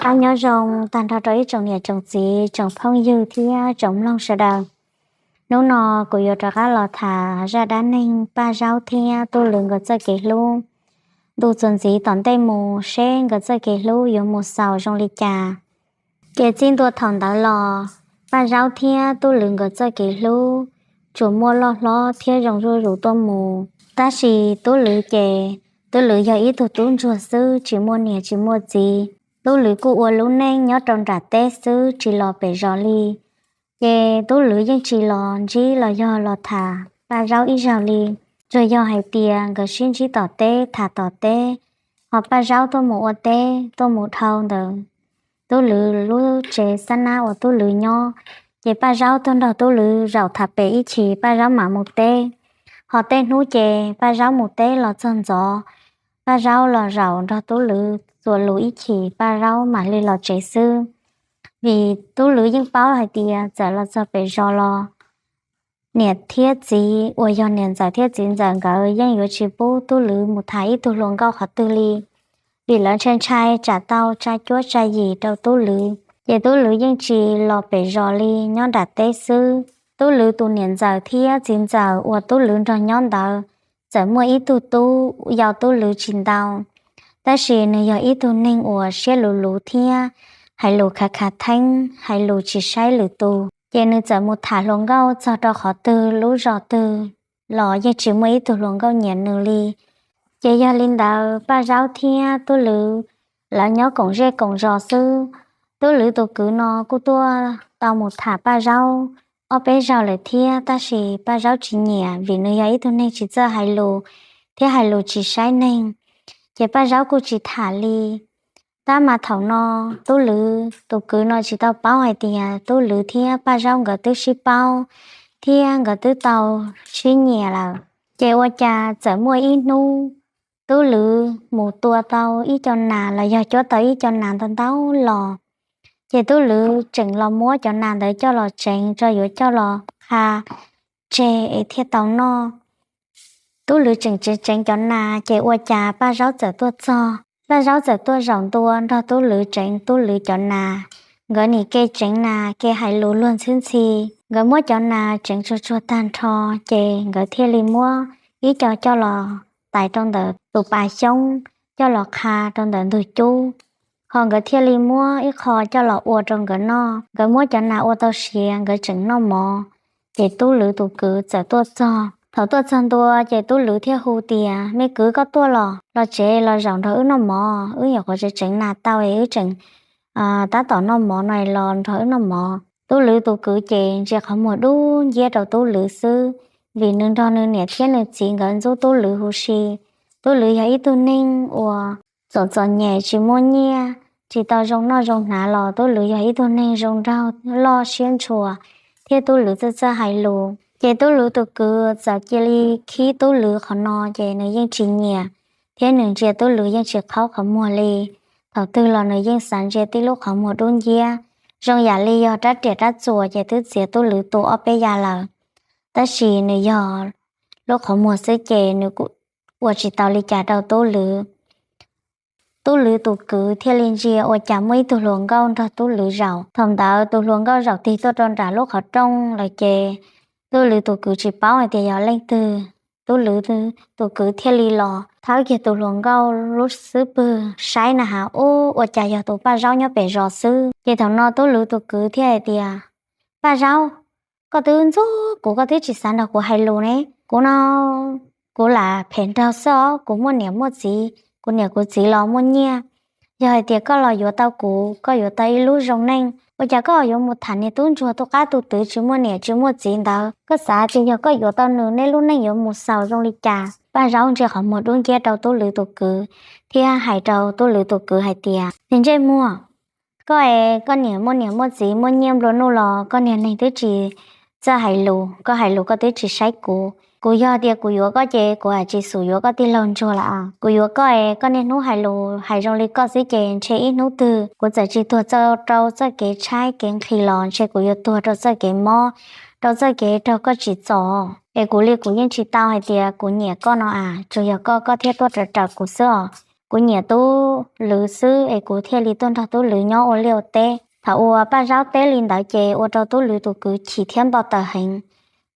Qab nyob zoo tag nrho rau ib tsoom niam tsoom txiv, tsoom phooj ywg thiab tsoom mloog sawv daws. Hnub no kuv yuav rov qab los tham zaj dab neeg Paj Zaub thiab Tub Lwv nkawd txoj kev hlub. Ntu txuas ntxiv tom ntej mus seb nkawd txoj kev hlub yuav mus xaus zoo li cas. Ces txij ntua thaum ntawd los, Paj Zaub thiab Tub Lwv nkawd txoj kev hlub tsuas muaj loj hlob thiab zoo zuj zus tuaj mus. Tab sis Tub Lwv ces, Tub Lwv yog ib tug tub ntsuag xwb, tsis muaj niam tsis muaj txiv. Tub Lwv kuj ua lub neej nyob rau nram teb xwb, tsis los pem zos li. Ces Tub Lwv yeej tsis los ntsib los yog los tham Paj Zaub ib zaug li. Tsuas yog hais tias nkawd sib ntsib tom teb, tham tom teb, ho Paj Zaub tuaj mus ua teb, tuaj mus dhau ntawd Tub Lwv lub tsev xab nab uas Tub Lwv nyob, ces Paj Zaub tuaj nrog Tub Lwv zaum tham pem ib chim Paj Zaub mam mus teb. Ho tej hnub ces Paj Zaub mus teb los txog ntxov, Paj Zaub los zaum nrog Tub Lwv txuas lus ib chim Paj Zaub mam li los tsev xwb. Vim Tub Lwv yeej paub hais tias txawm los txog pem zos los niam thiab txiv uas yog niam ntxawm thiab txiv ntxawm nkawd yeej yuav tsis pub Tub Lwv mus tham ib tug hluas nkauj qhov twg li, vim lawv ntshai ntshai tsam tau tsa cuab tsa yim rau Tub Lwv. Ces Tub Lwv yeej tsis los pem zos li, nyob nram teb xwb. Tub Lwv tus niam ntxawm thiab txiv ntxawm uas Tub Lwv nrog nyob ntawd txawm muaj ib tug tub yau Tub Lwv tsis ntau, tab sis nws yog ib tug neeg uas siab luv luv thiab hais lus khav khav theeb, hais lus tsis saib lwm tus. Ces nws txawm mus tham hluas nkauj txog rau qhov twg lub zos twg los yeej tsis muaj ib tug hluas nkauj nyiam nws li. Ces yog li ntawd Paj Zaub thiab Tub Lwv lawv nyob koom zej koom zos xwb. Tub Lwv tus kwv no kuj tuaj tau mus tham Paj Zaub ob peb zaug lawm thiab, tab sis Paj Zaub tsis nyiam vim nws yog ib tug neeg tsis txawj hais lus thiab hais lus tsis saib neeg, ces Paj Zaub kuj tsis tham li. Tab mas thaum no Tub Lwv tus kwv no tsis tau paub hais tias Tub Lwv thiab Paj Zaub nkawd twb sib paub thiab nkawd twb tau sib nyiam lawm. Ces ua cas txawm muaj ib hnub Tub Lwv mus tua tau ib co nas los yog cuab tau ib co nas ntau ntau los, ces Tub Lwv tseem los muab cov nas ntawd coj los tsev tso, yuav coj los qha tseg es thiaj tau noj. Tub Lwv tseem tsev tseev cov nas ces ua cas Paj Zaub txawm tuaj txog. Paj Zaub txawm tuaj zaum ntua nrog Tub Lwv tseev Tub Lwv cov nas. Nkawd nim ke tseev nas ke hais lus luag ntxhwb ntxhi. Nkawd muab cov nas tseev tsuag tsuag tag nrho, ces nkawd thiaj li muab ib co coj los tais rau ntawm tus pas xyoob, coj los qha rau ntawm ntug cub. Ho nkawd thiaj li muab ib qho coj los ua rau nkawd noj. Nkawd muab cov nas ua tau siav, nkawd tseem noj mov, ces Tub Lwv tus kwv txawm tuaj txog. Thaum tuaj txog ntua ces Tub Lwv thiaj hu tias, Me kwv, koj tuaj los? Los tsev los zaum nrog wb noj mov, wb nyuam qhuav tsev tseev nas tau es wb tseem tab tom noj mov no, los nrog wb noj mov. Tub Lwv tus kwv ces ntsia qhov muag dub nciab rau Tub Lwv xwb, vim nws nrog nws niam thiab nws txiv nkawd ntxub Tub Lwv huv si. Tub Lwv yog ib tug neeg uas txom txom nyem tsis muaj nyiaj, tsis tau zoo noj zoo hnav los Tub Lwv yog ib tug neeg zoo nraug loj siab ntshua, thiab Tub Lwv txawj txawj hais lus. Ces Tub Lwv tus kwv txawm cia li khib Tub Lwv qhov no, ces nws yeej tsis nyiam, thiab nws ntsia Tub Lwv yeej tsis qhaub qhov muag li. Thaum twg los nws yeej xav ntsia tib lub qhov muag dub nciab, zoo yam li yog rab riam rab txuas ces twb txiav Tub Lwv tu ob peb ya lawm. Tab sis nws yog lub qhov muag xwb ces nws kuj ua tsis tau li cas rau Tub Lwv. Tub Lwv tus kwv thiaj li ntsia ua cas muaj ib tug hluas nkauj nrog Tub Lwv zaum. Thaum ntawd tus hluas nkauj zaum tig tuaj rau nram lub qhov rooj lawm ces Tub Lwv tus kwv tsis paub hais tias yog leej twg. Tub Lwv tus kwv thiaj li los thawb kiag tus hluas nkauj lub xub pwg saib na has, ub, ua cas yog tus Paj Zaub nyob pem zos xwb. Ces thaum no Tub Lwv tus kwv thiaj hais tias, Paj Zaub, koj twb ntxub kuv, koj twb tsis xav nrog kuv hais lus ne. Kuv no kuv lam phem nraug xwb os, kuv muaj niam muaj txiv, kuv niam kuv txiv los muaj nyiaj. Yog hais tias koj los yuav tau kuv, koj yuav tau ib lub zoo neej, ua cas koj yuav mus tham niag tub ntsuag tu qab tu twv tsis muaj niam tsis muaj txiv ntawd? Koj xav tias yog koj yuav tau nws, nej lub neej yuav mus xaus zoo li cas? Paj Zaub ntsia qhov muag dub nciab rau Tub Lwv tus kwv thiab hais rau Tub Lwv tus kwv hais tias, Niag ntsej muag, koj es koj niam muaj niam muaj txiv muaj nyiaj nplua nuj los koj niag neeg twb tsis txawj hais lus, koj hais lus koj twb tsis saib kuv. Kuv yog tias kuv yuav koj ces kuv hais tsis xum yuav koj tij laug ntsuag lawm. Kuv yuav koj es koj niaj hnub hais lus hais zoo li koj xwb ces ntshe ib hnub twg kuv txawm tsis tuag rau txoj kev tshaib kev nqhis los ntshe kuv yuav tuag rau txoj kev mob, rau txoj kev raug koj tsim txom. Es kuv li kuv yeej tsis tau hais tias kuv nyiam koj no as, tsuas yog koj, koj thiaj tuaj raws raws kuv xwb os. kuv nyiam Tub Lwv xwb es kuv thiaj li tuaj nrog Tub Lwv nyob ua liaj ua teb. Thaum uas Paj Zaub teb li ntawd ces ua rau Tub Lwv tus kwv chim thiab npau taws heev.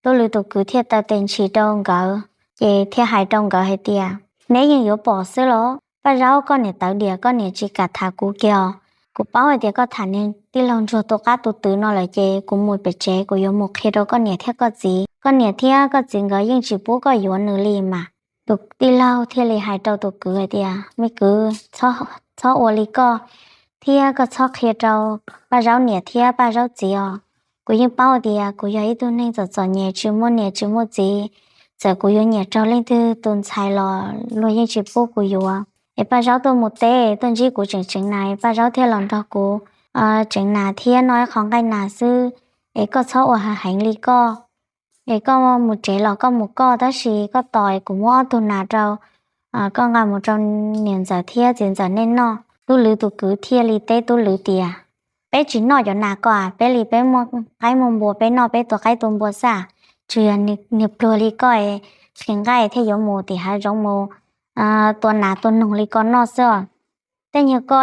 Tub Lwv tus kwv thiaj taw tes ntshis rau nkawd ces thiaj hais rau nkawd hais tias, neb yeej yuav pom xwb los? Paj Zaub, koj niam tawv diam, koj niam tsis kam tham kuv kiag os. Kuv paub hais tias koj tham niag tij laug Ntsuag tus qab tus twv no lawm ces kuv mus pem tsev kuv yuav mus qhia rau koj niam thiab koj txiv. Koj niam thiab koj txiv nkawd yeej tsis pub koj yuav nws li mas. Tus tij laug thiaj li hais rau tus kwv hais tias, me kwv, txhob ua li koj thiab koj txhob qhia rau Paj Zaub niam thiab Paj Zaub txiv os. Kuv yeej paub tias kuv yog ib tug neeg txom txom nyem tsis muaj niam tsis muaj txiv. Txawm kuv yuav nyiam raug leej twg tus ntxhais los luag yeej tsis pub kuv yuav. Es Paj Zaub tuaj mus teb tuaj ntsib kuv tseem tseev nas, Paj Zaub thiaj los nrog kuv tseev nas thiab noj ib qho nqaij nas xwb. Es koj txhob ua heev heev li koj. Es koj mus tsev los koj mus koj, tab sis koj tos es kuv muab ob tug nas rau koj nqa mus rau niam ntxawm thiab txiv ntxawm nej noj. Tub Lwv tus kwv thiaj li teb Tub Lwv tias, peb tsis noj cov nas ko, peb li peb muaj qaib muaj npua peb noj peb tua qaib tua npua xwb. Tsuas yog niag pluag li koj es qhia nqaij thiaj yuav mus tim hav zoov mus tua nas tua noog li ko noj xwb os. Tej niag ko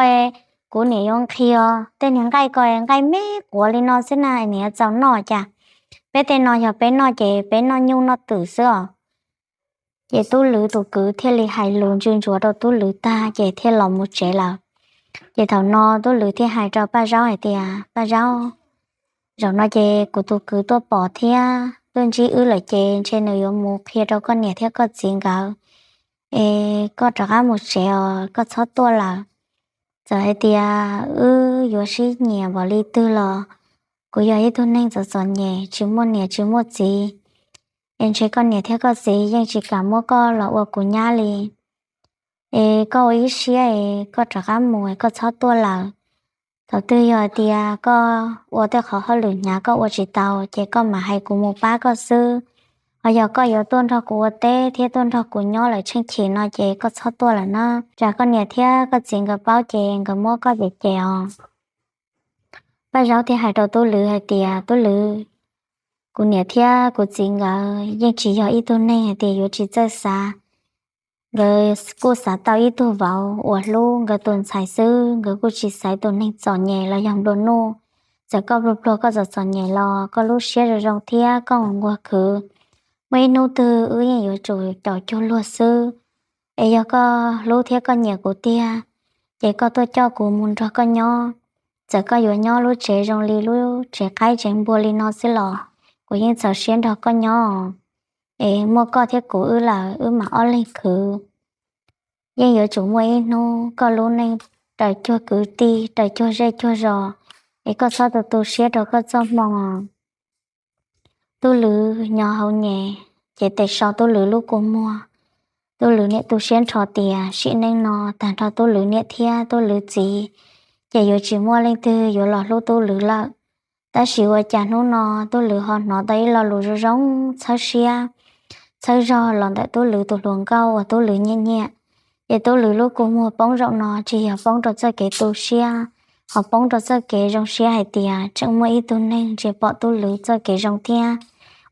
kuv niam yuav nqhis os, tej niag nqaij ko nqaij me quav li no xwb na, niam yuav txaus noj cas? Peb tej no yog peb noj ces peb noj nyuj noj twm xwb os. Ces Tub Lwv tus kwv thiaj li hais lus ntsw ntsuav rau Tub Lwv tag ces thiaj los mus tsev lawm. Ces thaum no Tub Lwv thiaj hais rau Paj Zaub hais tias, Paj Zaub, zaum no ces kuv tus kwv tuaj pom thiab tuaj ntsib wb lawm ces ntshe nws yuav mus qhia rau koj niam thiab koj txiv nkawd. Es koj rov qab mus tsev os, koj txhob tuaj lawm. Txawm hais tias wb yuav sib nyiam npaum li twg los kuv yog ib tug neeg txom txom nyem tsis muaj niam tsis muaj txiv, es ntshe koj niam thiab koj txiv yeej tsis kam muab koj los ua kuv nyab li. Es koj ua ib siab es koj rov qab mus es koj txhob tuaj lawm. Thaum twg yog hais tias koj ua tej qhov hauj lwm hnyav koj ua tsis tau ces koj mam hais kuv mus pab koj xwb. Ho yog koj yuav tuaj nrog kuv ua teb thiab tuaj nrog kuv nyob lawm tsheej chim no ces koj txhob tuaj lawm na. Tsam koj niam thiab koj txiv nkawd paub ces nkawd muab koj cem cem os. Paj Zaub thiaj hais rau Tub Lwv hais tias, Tub Lwv, kuv niam thiab kuv txiv nkawd yeej tsis yog ib tug neeg hais tias yuav tsis txawj xav. Nkawd kuj xav tau ib tug vauv uas hlub nkawd tus ntxhais xwb, nkawd kuj tsis xaiv tus neeg txom nyem los yog nplua nuj. Txawm koj pluag pluag koj txom txom nyem los koj lub siab zoo zoo thiab koj nquag khwv. Muaj ib hnub twg wb yeej yuav tsum caum cuag luag xwb. Es yog koj hlub thiab koj nyiam kuv tiag, ces koj tuaj coj kuv mus nrog koj nyob. Txawm koj yuav nyob lub tsev zoo li lub tsev qaib tsev npua li no xwb los kuv yeej txaus siab nrog koj nyob. Es muaj koj thiab kuv wb lawm wb mam ob leeg khwv. Yeej yuav tsum muaj ib hnub koj lub neej raws cuag kwv tij raws cuag zej cuag zos, es koj txhob tu tu siab rau koj txoj hmoo. Tub Lwv nyo hauv nyem, ces tes so Tub Lwv lub kua muag. Tub Lwv niam tu siab nrho tias sim neej no tag nrho Tub Lwv niam thiab Tub Lwv txiv ces yuav tsis muaj leej twg yuav los hlub Tub Lwv lawm. Tab sis ua cas hnub no Tub Lwv ho hnov tau ib lo lus zoo zoo txhawb siab txhawb zog los ntawm Tub Lwv tus hluas nkauj uas Tub Lwv nyiam nyiam. Ces Tub Lwv lub kua muag poob zaum no tsis yog poob rau txoj kev tu siab, ho poob rau txoj kev zoo siab hais tias tseem muaj ib tug neeg ntsia pom Tub Lwv txoj kev zoo thiab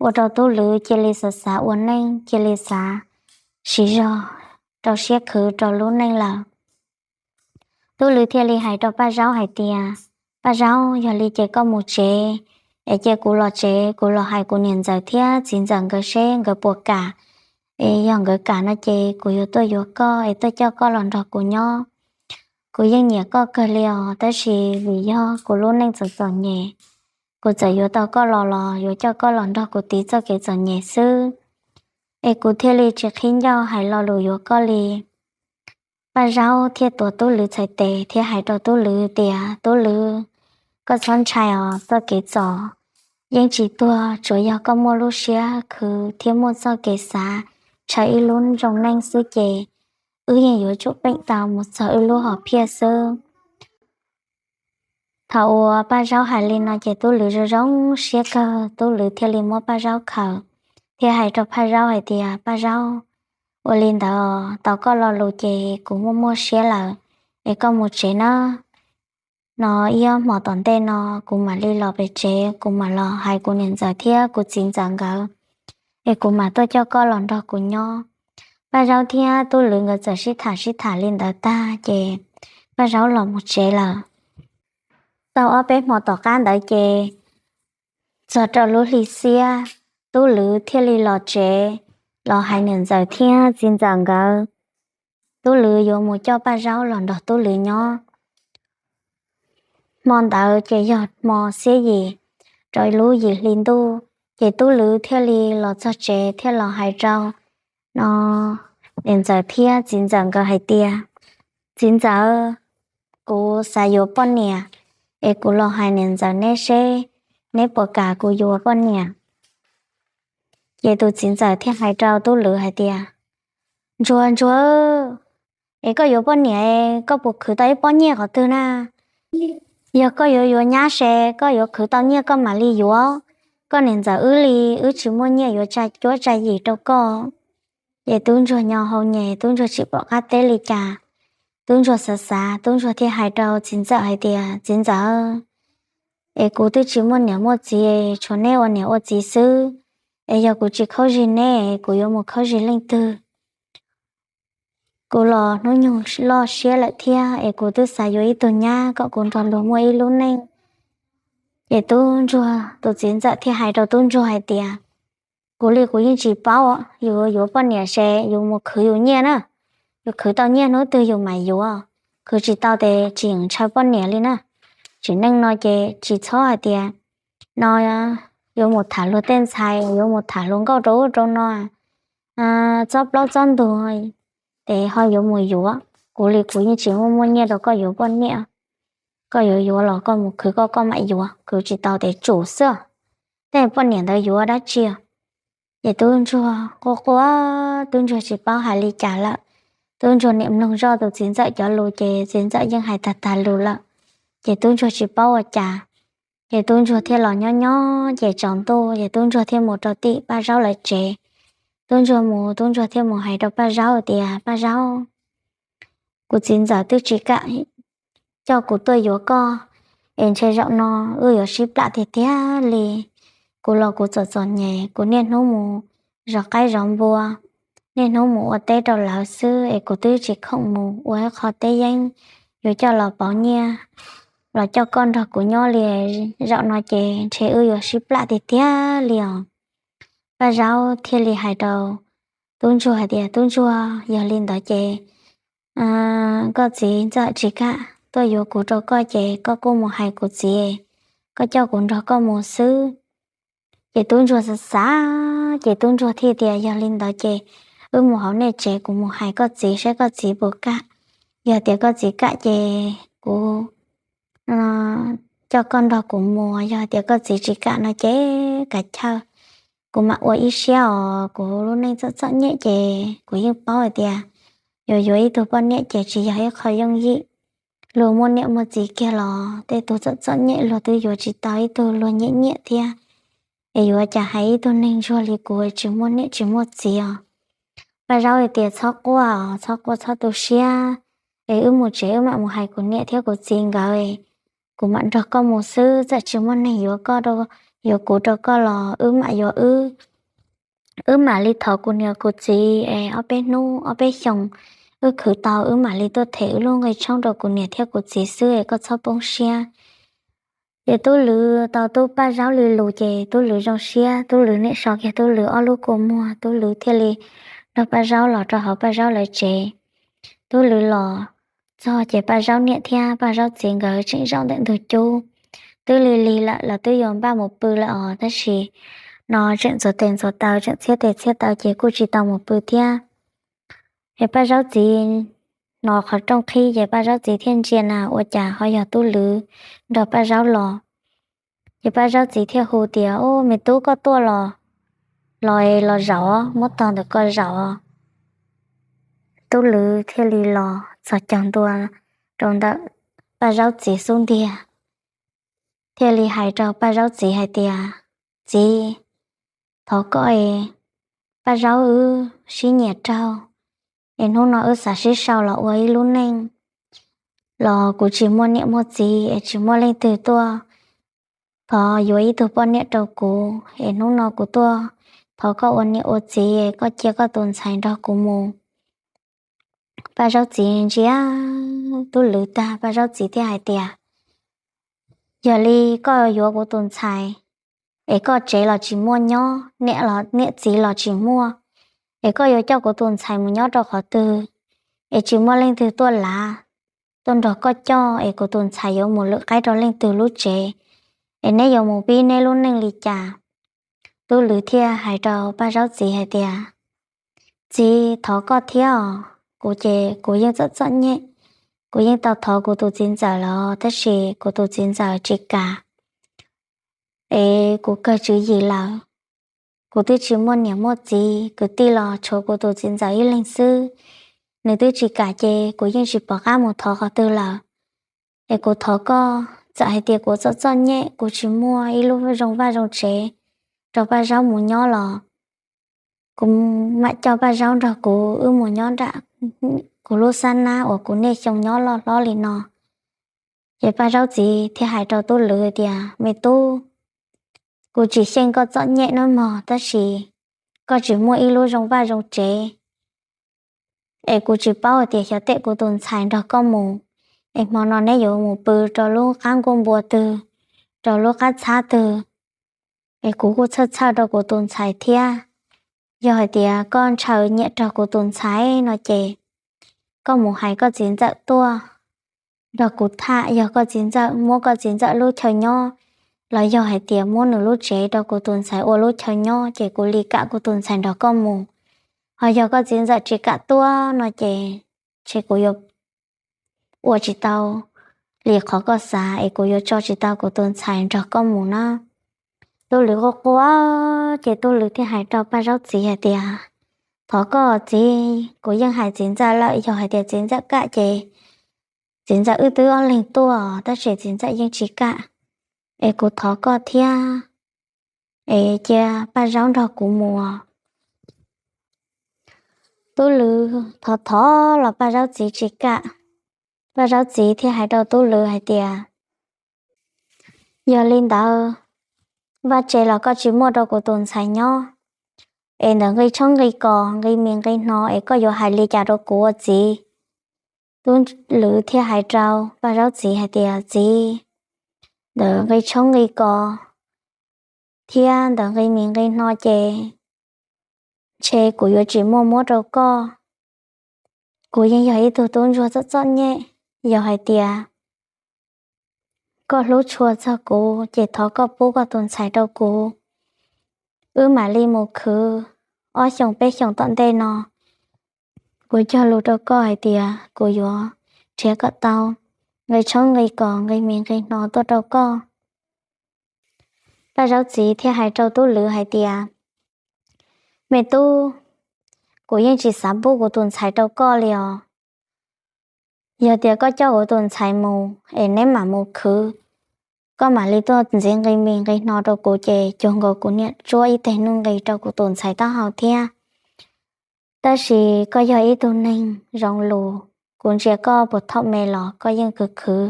ua rau Tub Lwv cia li xav xav ua neej, cia li xav siv zog rau siab khwv rau lub neej lawm. Tub Lwv thiaj li hais rau Paj Zaub hais tias, Paj Zaub, yog li ces koj mus tsev, es cia kuv los tsev kuv los hais kuv niam ntxawm thiab txiv ntxawm nkawd seb nkawd puas kam. Es yog nkawd kam no ces kuv yuav tuaj yuav koj es tuaj coj koj los nrog kuv nyob. Kuv yeej nyiam koj kawg li os, tab sis vim yog kuv lub neej txom txom nyem, kuv txawm yuav tau koj los los yuav coj koj los nrog kuv tiv txoj kev txom nyem xwb, es kuv thiaj li tsis qhib ncauj hais lo lus yuav koj li. Paj Zaub thiaj tuav Tub Lwv txhais tes thiab hais rau Tub Lwv tias, Tub Lwv, koj txhob ntshai os, txoj kev txom yeej tsis tuag, tsuas yog koj muaj lub siab khwv thiab muaj txoj kev xav ntshaw ib lub zoo neej xwb ces wb yeej yuav tsum peem tau mus txog wb lub hom phiaj xwb. Thaum uas Paj Zaub hais li no ces Tub Lwv zoo zoo siab kawg, Tub Lwv thiaj li muab Paj Zaub khawm thiab hais rau Paj Zaub hais tias, Paj Zaub, ua li ntawd tau koj lo lus ces kuv muaj muaj siab lawm, es koj mus tsev nawb. No ib ob hmo tom ntej no kuv mam li los pem tsev, kuv mam los hais kuv niam ntxawm thiab kuv txiv ntxawm nkawd, es kuv mam tuaj coj koj los nrog kuv nyob. Paj Zaub thiab Tub Lwm nkawd txawm sib tham sib tham li ntawd tag ces Paj Zaub los mus tsev lawm. Tau ob peb hmo tom qab ntawd ces txog rau lub hli xiab, Tub Lwm thiaj li los tsev los hais niam ntxawm thiab txiv ntxawm nkawd. Tub Lwm yuav mus coj Paj Zaub los nrog Tub Lwm nyob. Hmo ntawd ces yog hmo xiab yim rau lub yim hli ntuj, ces Tub Lwm thiaj li los txog tsev thiaj los hais rau no niam ntxawm thiab txiv ntxawm nkawd hais tias, Txiv ntxawm, kuv xav yuav poj niam, es kuv los hais niam ntxawm neb seb neb puas kam kuv yuav poj niam. Ces tus txiv ntxawm thiaj hais rau Tub Lwm hais tias, Ntsuag, Ntsuag, es koj yuav poj niam, koj puas khwv tau ib pob nyiaj qhov twg na? Yog koj yuav yuav nyab se koj yuav khwv tau nyiaj koj mam li yuav. Koj niam ntxawm wb li, wb tsis muaj nyiaj yuav tsa cuab tsa yim rau koj. Ces Tub Ntsuag nyo hau nyem, Tub Ntsuag tsis pom qab teb li cas. Tub Ntsuag xav xav, Tub Ntsuag thiaj hais rau txiv ntxawm hais tias, Txiv ntxawm, es kuv twb tsis muaj niam muaj txiv, tshuav neb ua niam ua txiv xwb. Es yog kuv tsis khaub zig neb, kuv yuav mus khaub zig leej twg? Kuv los hnub nyoog loj siab lawm thiab, es kuv twb xav yuav ib tug nyab kom kuv nrog luag muaj ib lub neej. Ces Tub Ntsuag tus txiv ntxawm thiaj hais rau Tub Ntsuag hais tias, Kuv li kuv yeej tsis paub, yus yuav poj niam se yus mus khwv yus nyiaj na. Yus khwv tau nyiaj hnub twg yus mam yuav, khwv tsis tau ces tsis yeem ntshaw poj niam li na. Tsim neej no ces tsis txhob hais tias no yuav mus tham luag tej ntxhais, yuav mus tham hluas nkauj rau ub rau no, txob plaub txob ntug, ces ho yuav mus yuav. Kuv li kuv yeej tsis muaj muaj nyiaj rau koj yuav poj niam. Koj yuav yuav los koj mus khwv koj, koj mam yuav, khwv tsis tau ces tsum xwb. Tej poj niam ntawd yuav dab tsi? Ces Tub Ntsuag quaj quaj, Tub Ntsuag tsis paub hais li cas lawm. Tub Ntsuag niaj mloog zoj tus txiv ntxawm cov lus ces txiv ntxawm yeej hais tag tag lus lawm. Ces Tub Ntsuag tsis paub ua cas, ces Tub Ntsuag thiaj los nyob nyob ces tsaus ntuj ces Tub Ntsuag thiaj mus rau tim Paj Zaub lawv tsev. Tub Ntsuag mus, Tub Ntsuag thiaj mus hais rau Paj Zaub tias, Paj Zaub, kuv txiv ntxawm twb tsis kam coj kuv tuaj yuav koj, es ntshe zaum no wb yuav sib plam tiag tiag li. Kuv los kuv txom txom nyem, kuv niaj hnub mus zov qaib zov npua, niaj hnub mus ua teb rau lawv xwb, es kuv twb tsis khoom mus ua ib qho teb yeeb yuav coj los pauv nyiaj los coj koj nrog kuv nyob li. Zaum no ces ntshe wb yuav sib plam tiag tiag li os. Paj Zaub thiaj li hais rau Tub Ntsuag hais tias, Tub Ntsuag, yog li ntawd ces koj txiv ntxawm tsis kam tuaj yuav kuv rau koj ces koj kuj mus hais kuv txiv, koj coj kuv nrog koj mus xwb. Ces Tub Ntsuag xav xav, ces Tub Ntsuag thiaj tias, Yog li ntawd ces wb mus hauv nej tsev, kuv mus hais koj txiv saib koj txiv puas kam. Yog tias koj txiv kam ces kuv coj koj nrog kuv mus, yog tias koj txiv tsis kam no ces kav chawj, kuv mam ua ib siab os. Kuv lub neej txom txom nyem ces kuv yeej paub hais tias yuav yuav ib tug poj niam ces tsis yog ib qho yooj yim. Luag muaj niam muaj txiv kiag los tej tug txom txom nyem luag twb yuav tsis tau ib tug luag nyiam nyiam thiab. Es yuav cas hais ib tug neeg ntsuag li kuv tsis muaj niam tsis muaj txiv os. Paj Zaub hais tias, Txhob quaj os, txhob quaj, txhob tu siab. Es wb mus tsev wb mam mus hais kuv niam thiab kuv txiv nkawd, kuv mam nrog koj mus xwb, txawm tsis muaj neeg yuav koj, yuav kuv rau koj los wb mam yuav wb. Wb mam li thov kuv niam kuv txiv es ob peb hnub ob peb xyoos wb khwv tau, wb mam li tuaj them wb lub nqi tshoob rau kuv niam thiab kuv txiv xwb es koj txhob poob siab. Ces Tub Lwm tau tub Paj Zaub li lus ces Tub Lwm zoo siab, Tub Lwm niam so kiag Tub Lwm ob lub kua muag, Tub Lwm thiaj li nrog Paj Zaub los rau hauv Paj Zaub lawv tsev. Tub Lwm los txog ces Paj Zaub niam thiab Paj Zaub txiv nkawd tseem zaum ntawm ntug cub. Twb lig lig lawm, lawv twb yuav npaj mus pw lawm os, tab sis no tseem ntxuav tes ntxuav taw, tseem txhiab tes txhiab taw ces kuj tsis tau mus pw thiab. Es Paj Zaub txiv hnov qhov rooj qhib ces Paj Zaub txiv thiaj ntsia na, ua cas ho yog Tub Lwm nrog Paj Zaub los. Ces Paj Zaub txiv thiaj hu tias, Ub, me tub, koj tuaj los? Los, los zaum, muab tog ntawm ko zaum. Tub Lwm thiaj li los txog caug ntua rau ntawm Paj Zaub txiv xub ntiag, thiaj li hais rau Paj Zaub txiv hais tias, Txiv, thov koj es Paj Zaub wb sib nyiam raug, es hnub no wb xav sib sau los ua ib lub neej, los kuv tsis muaj niam muaj txiv es tsis muaj leej twg tuaj thov yuav ib tug poj niam rau kuv, es hnub no kuv tuaj thov koj ua niam ua txiv, koj cia koj tus ntxhais nrog kuv mus. Paj Zaub txiv ntsia Tub Lwm tag, Paj Zaub txiv thiaj hais tias, yog li koj yuav kuv tus ntxhais, es koj tsev los tsis muaj nyob, niam txiv los tsis muaj, es koj yuav coj kuv tus ntxhais mus nyob rau qhov twg, es tsis muaj leej twg tuaj lav, tuaj nrog koj coj, es kuv tus ntxhais yuav mus lwm qaib rau leej twg lub tsev, es neb yuav mus pib neb lub neej li cas? Tub Lwm thiaj hais rau Paj Zaub txiv hais tias, txiv, thov koj thiab os, kuv ces kuv yeej txom txom nyem, kuv yeej tau thov kuv tus txiv ntxawm los tab sis kuv tus txiv ntxawm tsis kam, es kuv kawg tswv yim lawm. Kuv twb tsis muaj niam muaj txiv, kwv tij los tshuav kuv tus txiv ntxawm ib leeg xwb, nws twb tsis kam ces kuv yeej tsis pom qab mus thov qhov twg lawm. Es kuv thov koj, txawm hais tias kuv txom txom nyem, kuv tsis muaj ib lub zoo vaj zoo tsev rau Paj Zaub mus nyob los kuv mam coj Paj Zaub nrog kuv wb mus nyob nram kuv lub xab nab uas kuv niaj xyoo nyob loj hlob li no. Ces Paj Zaub txiv thiaj hais rau Tub Lwm tias, me tub, kuv tsis xyeej koj txom nyem nawb mog, tab sis koj tsis muaj ib lub zoo vaj zoo tsev, es kuv tsis paub hais tias xyov tej kuv tus ntxhais nrog koj mus, es hmo no neb yuav mus pw rau lub qab nkuaj npua twg, rau lub qab txhab twg, es kuv kuj txhawj txhawj rau kuv tus ntxhais thiab. Yog hais tias koj ntshaw nyiam rau kuv tus ntxhais no ces koj mus hais koj txiv ntxawm tuaj nrog kuv tham, yog koj txiv ntxawm muab koj txiv ntxawm lub chaw nyob, los yog hais tias muab nws lub tsev rau kuv tus ntxhais ua lub chaw nyob ces kuv li kam kuv tus ntxhais nrog koj mus. Ho yog koj txiv ntxawm tsis kam tuaj no ces, ces kuv yuav ua tsis tau li qhov koj xav es kuv yuav tso tsis tau kuv tus ntxhais nrog koj mus na. Tub Lwm quaj quaj, ces Tub Lwm thiaj hais rau Paj Zaub txiv hais tias, thov koj txiv, kuv yeej hais txiv ntxawm lawm, yog hais tias txiv ntxawm kam ces txiv ntxawm wb twb ob leeg tuaj, tab sis txiv ntxawm yeej tsis kam, es kuv thov koj thiab, es cia Paj Zaub nrog kuv mus. Tub Lwm thov thov los Paj Zaub txiv tsis kam. Paj Zaub txiv thiaj hais rau Tub Lwm hais tias, yog li ntawd, vaj tse los koj tsis muaj rau kuv tus ntxhais nyob, es ntawm nqi tshoob nqi kos, nqi mis nqi hno es koj yuav hais li cas rau kuv ua txiv? Tub Lwm thiaj hais rau Paj Zaub txiv hais tias, txiv, ntawm nqi tshoob nqi kos thiab ntawm nqi mis nqi hno ces ntshe kuv yuav tsis muaj muab rau koj. Kuv yeej yog ib tug tub ntsuag txom txom nyem, yog hais tias koj hlub tshua txog kuv ces thov koj pub koj tus ntxhais rau kuv, wb mam li mus khwv ob xyoos peb xyoos tom ntej no. Kuv cog lus rau koj hais tias kuv yuav nrhiav kom tau nqi tshoob nqi kos nqi mis nqi hno tuaj rau koj. Paj Zaub txiv thiaj hais rau Tub Lwm hais tias, me tub, kuv yeej tsis xav pub kuv tus ntxhais rau koj li os. Yog tias koj coj kuv tus ntxhais mus es neb mam mus khwv, koj mam li tuaj ntxiv nqi mis nqi hno rau kuv ces cuag nkaus kuv niam tsuab ib teg nuj nqis rau kuv tus ntxhais taub hau thiab. Tab sis koj yog ib tug neeg zoo lus, kuv ntsia koj puag thaum me los koj yeej khwv khwv.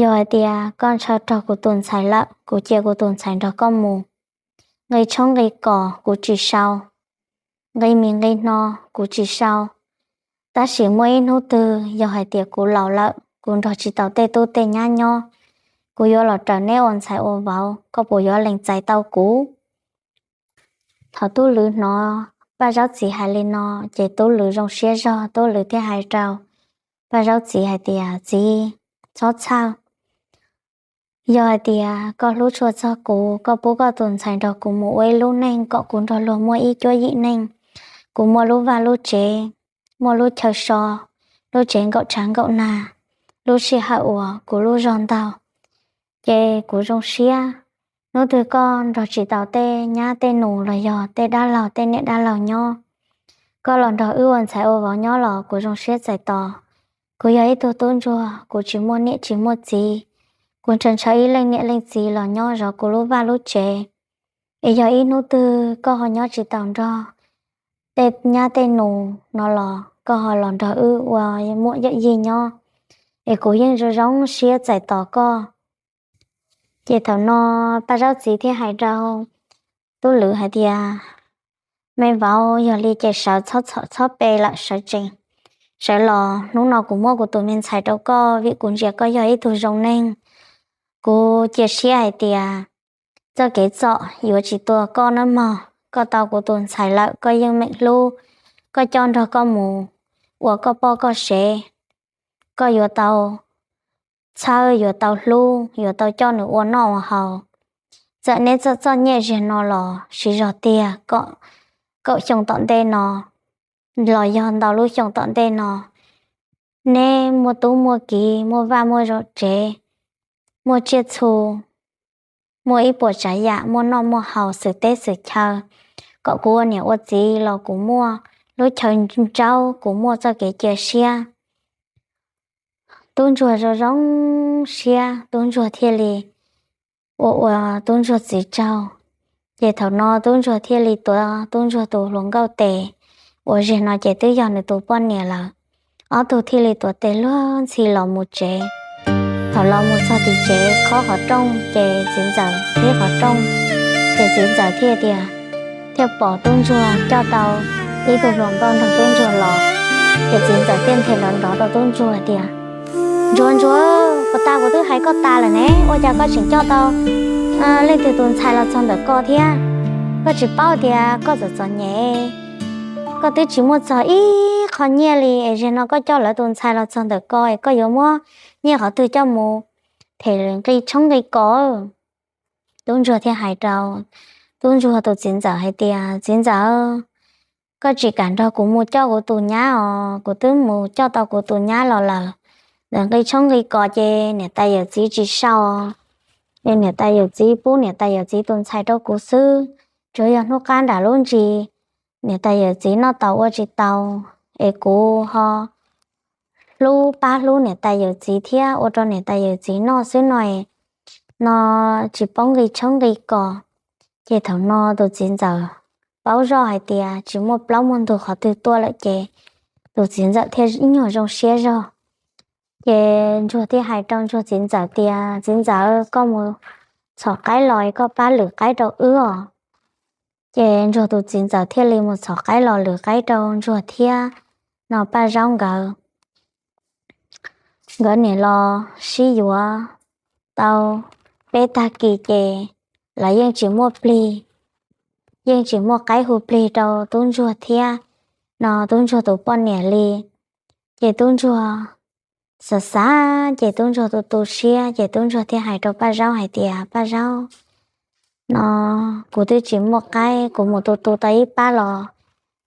Yog hais tias koj ntshaw raug kuv tus ntxhais lawm, kuv cia kuv tus ntxhais nrog koj mus. Nqi tshoob nqi kos kuv tsis sau, nqi mis nqi hno kuv tsis sau. Tab sis muaj ib hnub twg yog hais tias kuv laus lawm, kuv nrog tsis tau tej tub tej nyab nyob, kuv yuav los raws neb ua ntxhais ua vauv, koj puas yuav lees txais tau kuv? Thaum Tub Lwm hnov Paj Zaub txiv hais li no, ces Tub Lwm zoo siab zog, Tub Lwm thiaj hais rau Paj Zaub txiv hais tias, txiv, txhob txhawj. Yog hais tias koj hlub tshua txog kuv, koj pub koj tus ntxhais nrog kuv mus ua ib lub neej kom kuv nrog luag muaj ib cuab yim neej, kuv muaj lub vaj lub tsev, muaj lub chaw so, lub tsev nkaum tshav nkaum nag, lub sij hawm uas kuv lub zog ntaug, ces kuv zoo siab. Hnub twg koj nrog tsis tau tej nyab tej nus los yog tej dab laug tej niam dab laug nyob, koj los nrog wb ua ntxhais ua vauv nyob los kuv zoo siab txais tos. Kuv yog ib tug tub ntsuag, kuv tsis muaj niam tsis muaj txiv, kuv ntshaw ntshaw ib leej niam leej txiv los nyob zov kuv lub vaj lub tsev. Es yog ib hnub twg koj ho nyob tsis taus nrog tej nyab tej nus no los koj ho los nrog wb ua muam yawm yij nyob, es kuv yeej zoo zoo siab txais tos koj. Ces thaum no Paj Zaub txiv thiaj hais rau Tub Lwm hais tias, me vauv, yog li ces sawv txhob txhom txhob pe lawm, sawv tsees sawv los hnub no kuv muab kuv tus me ntxhais rau koj vim kuv ntsia koj yog ib tug zoo neeg. Kuv cia siab hais tias txoj kev txom yuav tsis tua koj nawb mog. Koj tau kuv tus ntxhais lawm koj yeej meem hlub, koj coj nrog koj mus ua koj poj koj sev, koj yuav tau txhawb, yuav tau hlub, yuav tau coj nws ua noj ua haus. Txawm neb txoj txoj nyiaj ziag no los siv zog tiag, kaum xyoo tom ntej no los yog ntau lub xyoo tom ntej no, neb muaj tub muaj kiv, muaj vaj muaj tsev, muaj tsiaj txhu, muaj ib puas tsav yam, muaj noj muaj haus xwm teb xwm chaw, kom kuv ua niam ua txiv los kuv muaj lub chaw ntsaub, kuv muaj txoj kev cia siab. Tub ntsuag zoo zoo siab, tub ntsuag thiaj li ua ua tub ntsuag txiv tsaug. Ces thaum no tub ntsuag thiaj li tuav tub ntsuag tus hluas nkauj tes uas ziag no ces twb yog nws tus poj niam lawm. Ob tug thiaj li tuav tes luag ntxhi los mus tsev. Thaum los mus txog tim tsev khob qhov rooj ces txiv ntxawm qhib qhov rooj, ces txiv ntxawm thiaj tias, thiaj pom tub ntsuag coj tau ib tug hluas nkauj nrog tub ntsuag los. Ces txiv ntxawm thiaj nthe nrov nrov rau tub ntsuag tias, Ntsuag, ntsuag, puas tas kuv twb hais koj tas lawm ne, ua cas koj tseem coj tau leej twg tus ntxhais los txog ntawm ko thiab? Koj tsis paub tias koj txom txom nyem, koj twb tsis muaj txog ib qho nyiaj li es ziag no koj coj lawv tus ntxhais los txog ntawm ko es koj yuav muab nyiaj qhov twg coj mus them nqi tshoob nqi kos? Tub ntsuag thiaj hais rau tub ntsuag tus txiv ntxawm hais tias, Txiv ntxawm, koj tsis kam nrog kuv mus coj kuv tus nyab os, kuv twb mus coj tau kuv tus nyab los lawm. Ntawm nqi tshoob nqi kos ces niam tais yawm txiv tsis sau, es niam tais yawm txiv pub niam tais yawm txiv tus ntxhais rau kuv xwb. Tsuas yog hnub qab nram lub ntsis niam tais yawm txiv noj tau ua tsis tau, es kuv ho hlub pab hlub niam tais yawm txiv thiab ua rau niam tais yawm txiv noj xwb no, no tsis paub nqi tshoob nqi kos. Ces thaum no tus txiv ntxawm paub zoj hais tias tsis muaj plaub muaj ntug qhov twg tuaj lawm ces tus txiv ntxawm thiaj ib nyuag zoo siab zog. Ces ntsuag thiaj hais rau ntsuag txiv ntxawm tias, Txiv ntxawm, koj mus txhom qaib los koj pab lwm qaib rau wb os. Ces ntsuag tus txiv ntxawm thiaj li mus txhom qaib los lwm qaib rau ntsuag thiab no Paj Zaub nkawd. Nkawd niam los sib yuav tau peb tag kis ces lawv yeej tsis muaj plig, yeej tsis muaj qaib hu plig rau tub ntsuag thiab no tub ntsuag tus poj niam li. Ces tub ntsuag xav xav ces tub ntsuag tu tu siab ces tub ntsuag thiaj hais rau Paj Zaub hais tias, Paj Zaub, no kuv twb tsis muaj qaib, kuv mus tu tu tau ib pab los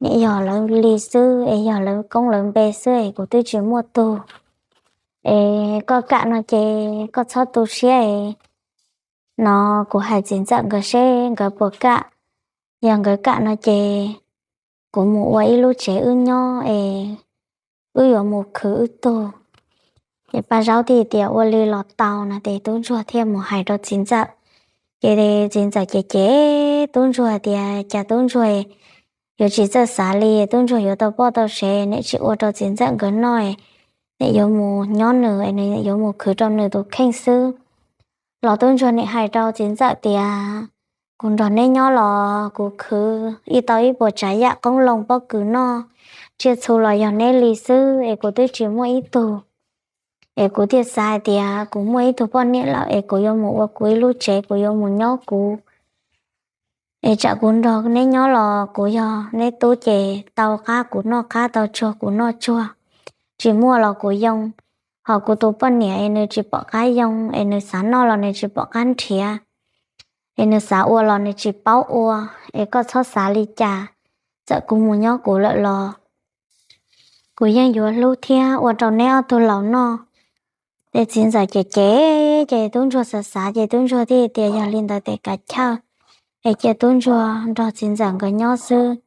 nim yog lawv li xwb es yog lawv koob lawv npe xwb es kuv twb tsis muaj tug. Es koj kam no ces koj txhob tu siab es no kuv hais txiv ntxawm nkawd seb nkawd puas kam. Yog nkawd kam no ces kuv mus ua ib lub tsev wb nyob es wb yuav mus khwv wb tug. Ces Paj Zaub thiaj tias, Ua li los tau no ces tub ntsuag thiaj mus hais rau txiv ntxawm. Ces txiv ntxawm ces cem tub ntsuag tias, Cas tub ntsuag yuav tsis txawj xav li, tub ntsuag yuav tau poj tau sev, nws tsis ua rau txiv ntxawm nkawd noj, nws yuav mus nyob nws, nws yuav mus khwv rau nws tus kheej xwb. Los tub ntsuag nim hais rau txiv ntxawm tias, Kuv nrog neb nyob los kuv khwv ib tau ib puas tsav yam qoob loo pob kws noj, tsiaj txhu los yog neb li xwb es kuv twb tsis muaj ib tug. Es kuv thiaj xav hais tias kuv muaj ib tug poj niam lawm es kuv yuav mus ua kuv ib lub tsev, kuv yuav mus nyob kuv. Es tsam kuv nrog neb nyob los kuv yog neb tub ces tau qab kuv noj qab, tau tsuag kuv noj tsuag, tsis muaj los kuv yoo. Ho kuv tus poj niam es nws tsis pom qab yoo, es nws xav noj los nws tsis pom qab nrhiav, es nws xav ua los nws tsis paub ua. Es koj txhob xav li cas, txawm kuv mus nyob kuv lawm los kuv yeej yuav hlub thiab ua rau neb ob tug laus noj. Ces txiv ntxawm cem cem, ces tub ntsuag xav xav ces tub ntsuag thiaj tias, Yog li ntawd ces kav chawj, es cia tub ntsuag nrog txiv ntxawm nkawd nyob xwb.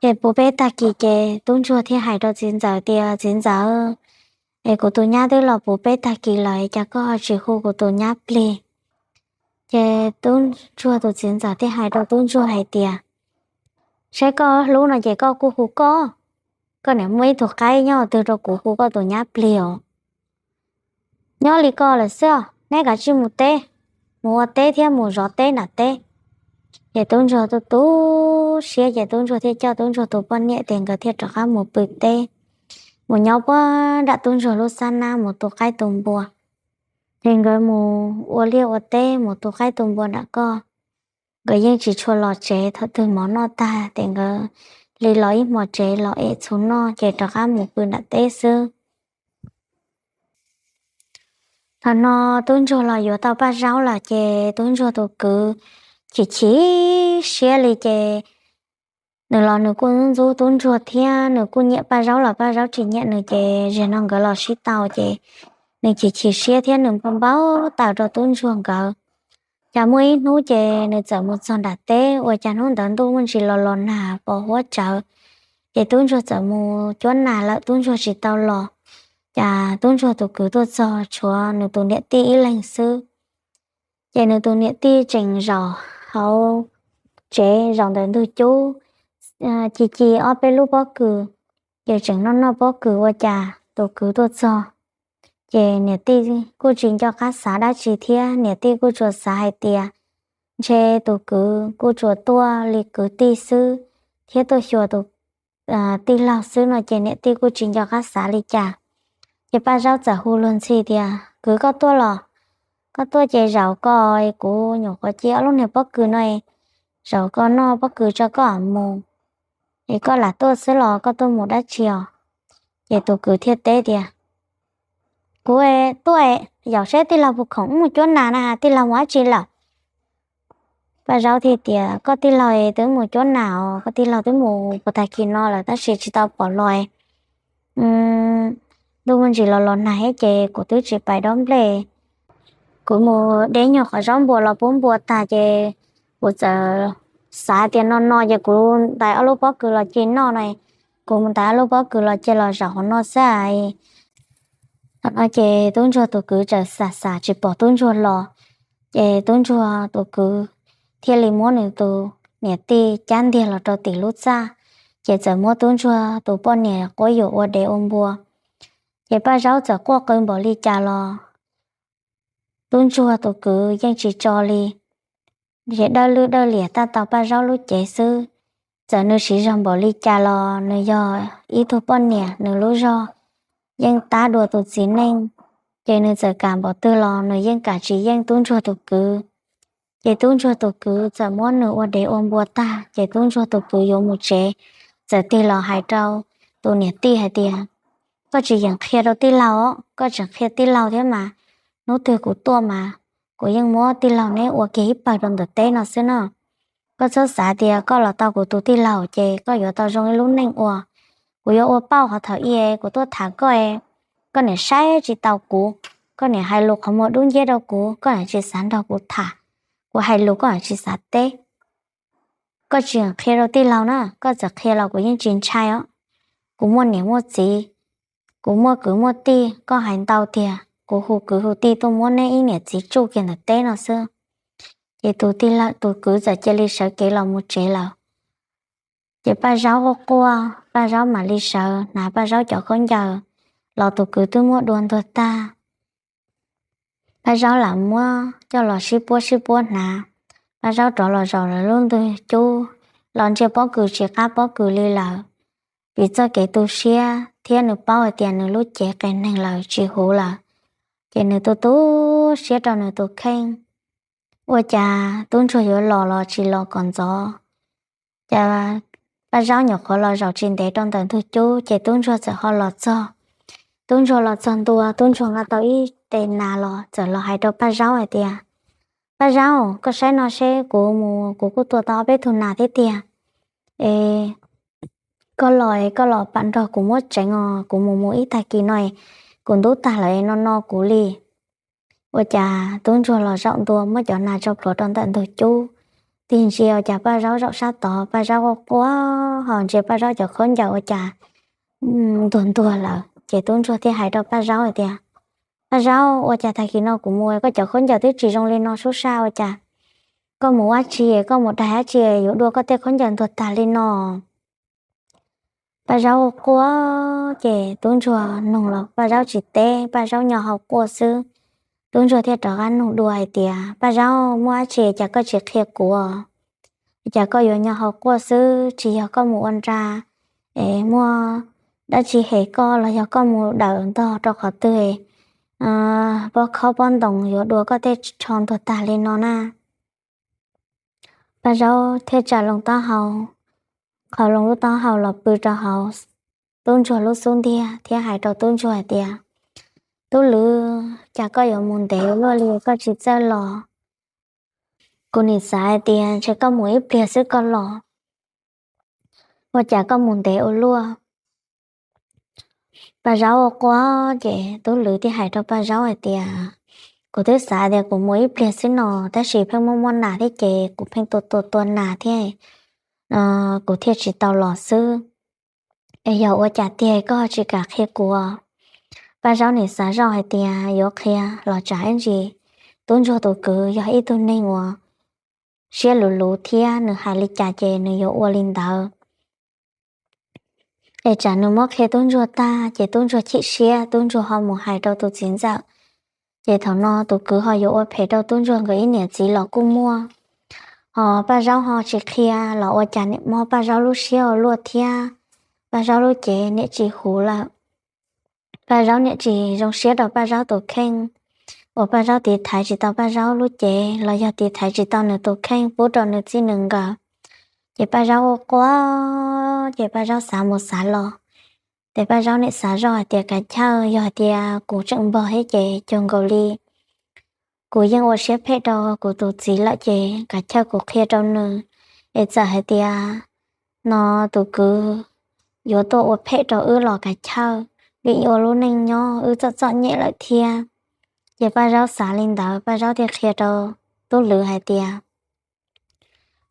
Ces puv peb tag kis ces tub ntsuag thiaj hais rau txiv ntxawm tias, Txiv ntxawm, es kuv tus nyab twb los puv peb tag kis lawm, cas koj ho tsis hu kuv tus nyab plig? Ces tub ntsuag tus txiv ntxawm thiaj hais rau tub ntsuag hais tias, Saib koj hlub no ces koj kuj hu koj, koj niam muaj ib tug qaib nyob twg rau kuv hu koj tus nyab plig os. Nyob li koj lawm xwb os, neb kav tsij mus teb, mus ua teb thiab mus zov teb nram teb. Ces tub ntsuag tu tu siab ces tub ntsuag thiaj coj tub ntsuag tus poj niam ces nkawd thiaj rov qab mus pw teb. mus nyob puag nram tub ntsuag lub xab nab mus tu qaib tu npua. Ces nkawd mus ua liaj ua teb mus tu qaib tu npua nram koj. Nkawd yeej tsis tshua los tsev, thaum twg mov noj tag ces nkawd li los ib hmos tsev los ev txhuv noj ces rov qab mus pw nram teb xwb. Thaum no tub ntsuag los yuav tau Paj Zaub lawm ces tub ntsuag tus kwv chim chim siab li ces nws los nws kuj ntxub tub ntsuag thiab nws kuj nyiam Paj Zaub los Paj Zaub tsis nyiam nws ces zaum no nkawd los sib tau ces nws chim chim siab thiab nws npau npau taws rau tub ntsuag nkawd. Cas muaj ib hnub ces nws txawm mus txog nram teb ua cas hnub ntawd ntuj muaj ntsis los los nag pos huab tsawv. Ces tub ntsuag txawm mus cuab nas lawm tub ntsuag tsis tau los. Cas tub ntsuag tus kwv tuaj txog tshuav nws tus niam tij ib leeg xwb. Ces nws tus niam tij tseem zaum hauv tsev zaum ntawm ntug cub, ci ci ob peb lub pob kws, ces tseem noj noj pob kws ua cas tus kwv tuaj txog. Ces niam tij kuj tsis nco qab xav dab tsi thiab niam tij kuj tsuas xav hais tias ntshe tus kwv kuj tsuas tuaj li kwv tij xwb thiab tuaj xyuas tus tij laug xwb no ces niam tij kuj tsis nco qab xav li cas. Ces Paj Zaub txawm hu luag ntxhi tias, Kwv, koj tuaj los? Koj tuaj ces zaum ko, kuv nyuam qhuav ci ob lub niag pob kws no, zaum ko noj pob kws tso koj mus. Es koj lam tuaj xwb los koj tuaj mus dab tsi os? Ces tus kwv thiaj teb tias, Kuv tuaj yaum saib tij laug puas khoom mus cuab nas na, tij laug mus dab tsi lawm? Paj Zaub thiaj tias, Koj tij laug twb mus cuab nas os, koj tij laug twb mus puag tag kis no lawm tab sis tsis tau pom los. Ntuj muaj ntsis los los nag thiab ces kuv twb tsis pais dob nplej. Kuv mus de nyuag qhov zaub npua los pub npua tag ces kuv txawm xav tias no no ces kuv ntais ob lub pob kws los ci noj no. Kuv mus ntais ob lub pob kws los cia los zaum hauv no xwb. Thaum no ces tub ntsuag tus kwv txawm xam xam tsis pom tub ntsuag los. Ces tub ntsuag tus kwv thiaj li muab nws tus niam tij cab ntiag los rau tim lub txaj, ces txawm muab tub ntsuag tus poj niam quab yuam ua dev ua npua. Ces Paj Zaub txawm quaj qw npaum li cas los tub ntsuag tus kwv yeej tsis tso li. Ces dawb lwj dawb liam tab tau Paj Zaub lub cev xwb. Txawm nws siv zog npaum li cas los nws yog ib tug poj niam, nws lub zog yeej tab dua tus txiv neej. Ces nws txawm kam npaum twg los nws yeej kam tsis yeej tub ntsuag tus kwv. Ces tub ntsuag tus kwv txawm muab nws ua dev ua npua tag ces tub ntsuag tus kwv yuav mus tsev, txawm tig los hais rau tus niam tij hais tias, Koj tsis yeem qhia rau tij laug os, koj tseem qhia tij laug thiab mas, hnub twg kuv tuaj mas kuv yeej muab tij laug neb ua kiag ib pawg rau ntawm teb no xwb no. Koj txhob xav tias koj los tau kuv tus tij laug ces koj yuav tau zoo ib lub neej ua. Kuv yuav ua pauj qhov thaum ub kuv tuaj tham koj, koj niam saib tsis tau kuv, koj niam hais lus qhov muag dub nciab rau kuv, koj niam tsis xav nrog kuv tham, kuv hais lus koj niam tsis xav teb. Koj tsis qhia rau tij laug na, koj txawm qhia los kuv yeej tsis ntshai os. Kuv muaj niam muaj txiv, kuv muaj kwv muaj tij, koj hais ntau tiag, kuv hu kwv hu tij tuaj muab neb ib niam txiv tsuj kiag ntawm teb no xwb. Ces tus tij laug tus kwv txawm cia li sawv kev los mus tsev lawm. Ces Paj Zaub quaj quaj, Paj Zaub mam li sawv hnav Paj Zaub cov khaub ncaws los tus kwv twb muab dua ntuag tag. Paj Zaub lam muab coj los sib puab sib puab hnav. Paj Zaub rov los zaum lawv lub ntug cub, los ntsia pob kws tsis qab pob kws li lawm. Vim txoj kev tu siab thiab nws paub hais tias nws lub cev qias neeg lawm tsis huv lawm, ces nws tu tu siab rau nws tus kheej. Ua cas tub ntsuag yuav los los tsis los kom ntxov. Cas Paj Zaub nyuam qhuav los zaum tsis ntev rau ntawm ntug cub ces tub ntsuag txawm ho los txog. Tub ntsuag los txog ntua, tub ntsuag nqa tau ib tes nas los txawm los hais rau Paj Zaub hais tias, Paj Zaub, koj saib no seb, kuv mus kuv kuj tua tau ob peb tug nas thiab tiag. Es koj los es koj los pam nrog kuv muab tseev os, kuv mus mus ib tag kis no kuv ntub tag lawm no no kuv li. Ua cas tub ntsuag los zaum ntua muab cov nas tso plhuav rau ntawm ntug cub, tig ntsia ua cas Paj Zaub zaum sab tod, Paj Zaub quaj quaj ho ntsia Paj Zaub cov khaub ncaws ua cas ntuag ntuag lawm. Ces tub ntsuag thiaj hais rau Paj Zaub hais tias, Paj Zaub, ua cas tag kis no kuv mus koj cov khaub ncaws twb tsis zoo li no sub saj, ua cas koj mus ua dab tsi, koj mus daig dab tsi yuav dua koj tej khaub ncaws ntuag tag li no? Paj Zaub quaj quaj ces tub ntsuag nug los Paj Zaub tsis teb, Paj Zaub nyo hau quaj xwb. Tub ntsuag thiaj rov qab nug dua hais tias, Paj Zaub, muaj dab tsi cas koj tsis qhia kuv? Cas koj yuav nyo hau quaj xwb, tsis yog koj mus ua nra es muaj dab tsi hem koj los yog koj mus dawm ntog rau qhov twg, pob khob pob ntoos yuav dua koj tej tsho ntuag tag li no na. Paj Zaub thiaj tsa loo taub hau, qhau loo lub taub hau los pw rau hauv tub ntsuag lub xub ntiag thiab hais rau tub ntsuag hais tias, Tub Lwm, cas koj yuav mus ntev ua luaj li koj tsis txawj los? Kuv nim xav hais tias ntshe koj mus ib pliag xwb koj los, ua cas koj mus ntev ua luaj? Paj Zaub ua quaj ces Tub Lwm thiaj hais rau Paj Zaub hais tias, Kuv twb xav tias kuv mus ib pliag xwb no, tab sis pheej muaj muaj nas thiab ces kuv pheej tua tua tua nas thiab, kuv thiaj tsis tau los xwb. Es yog ua cas tiag koj tsis kam qhia kuv? Paj Zaub nim xav zoj hais tias yuav qhia los tsam ib ntsis tub ntsuag tus kwv yog ib tug neeg uas siab luv luv thiab nws hais li cas ces nws yuav ua li ntawd. Es tsam nws muab qhia tub ntsuag tag ces tub ntsuag chim siab, tub ntsuag ho mus hais rau tus txiv ntxawm, ces thaum no tus kwv ho yuav ua phem rau tub ntsuag nkawd ib niam txiv los kuj muaj. Ho Paj Zaub ho tsis qhia los ua cas niam mob Paj Zaub lub siab ua luaj thiab, Paj Zaub lub cev niam tsis huv lawm. Paj Zaub niam tsis zoo siab rau Paj Zaub tus kheej, uas Paj Zaub tiv thaiv tsis tau Paj Zaub lub cev los yog tiv thaiv tsis tau nws tus kheej pub rau nws txij nws nkawm. Ces Paj Zaub ua quaj, ces Paj Zaub xav mus xav los, ces Paj Zaub niam xav zoj hais tias, Kav chawj, yog hais tias kuv tseem npog thiab ces cuag nkaus li kuv yeej ua siab phem rau kuv tus txiv lawm ces kav chawj kuv qhia rau nws, es txawm hais tias no tus kwv yuav tuaj ua phem rau wb los kav chawj, vim ua lub neej nyob wb txom txom nyem lawm thiab. Ces Paj Zaub xav li ntawd, Paj Zaub thiaj qhia rau Tub Lwm hais tias,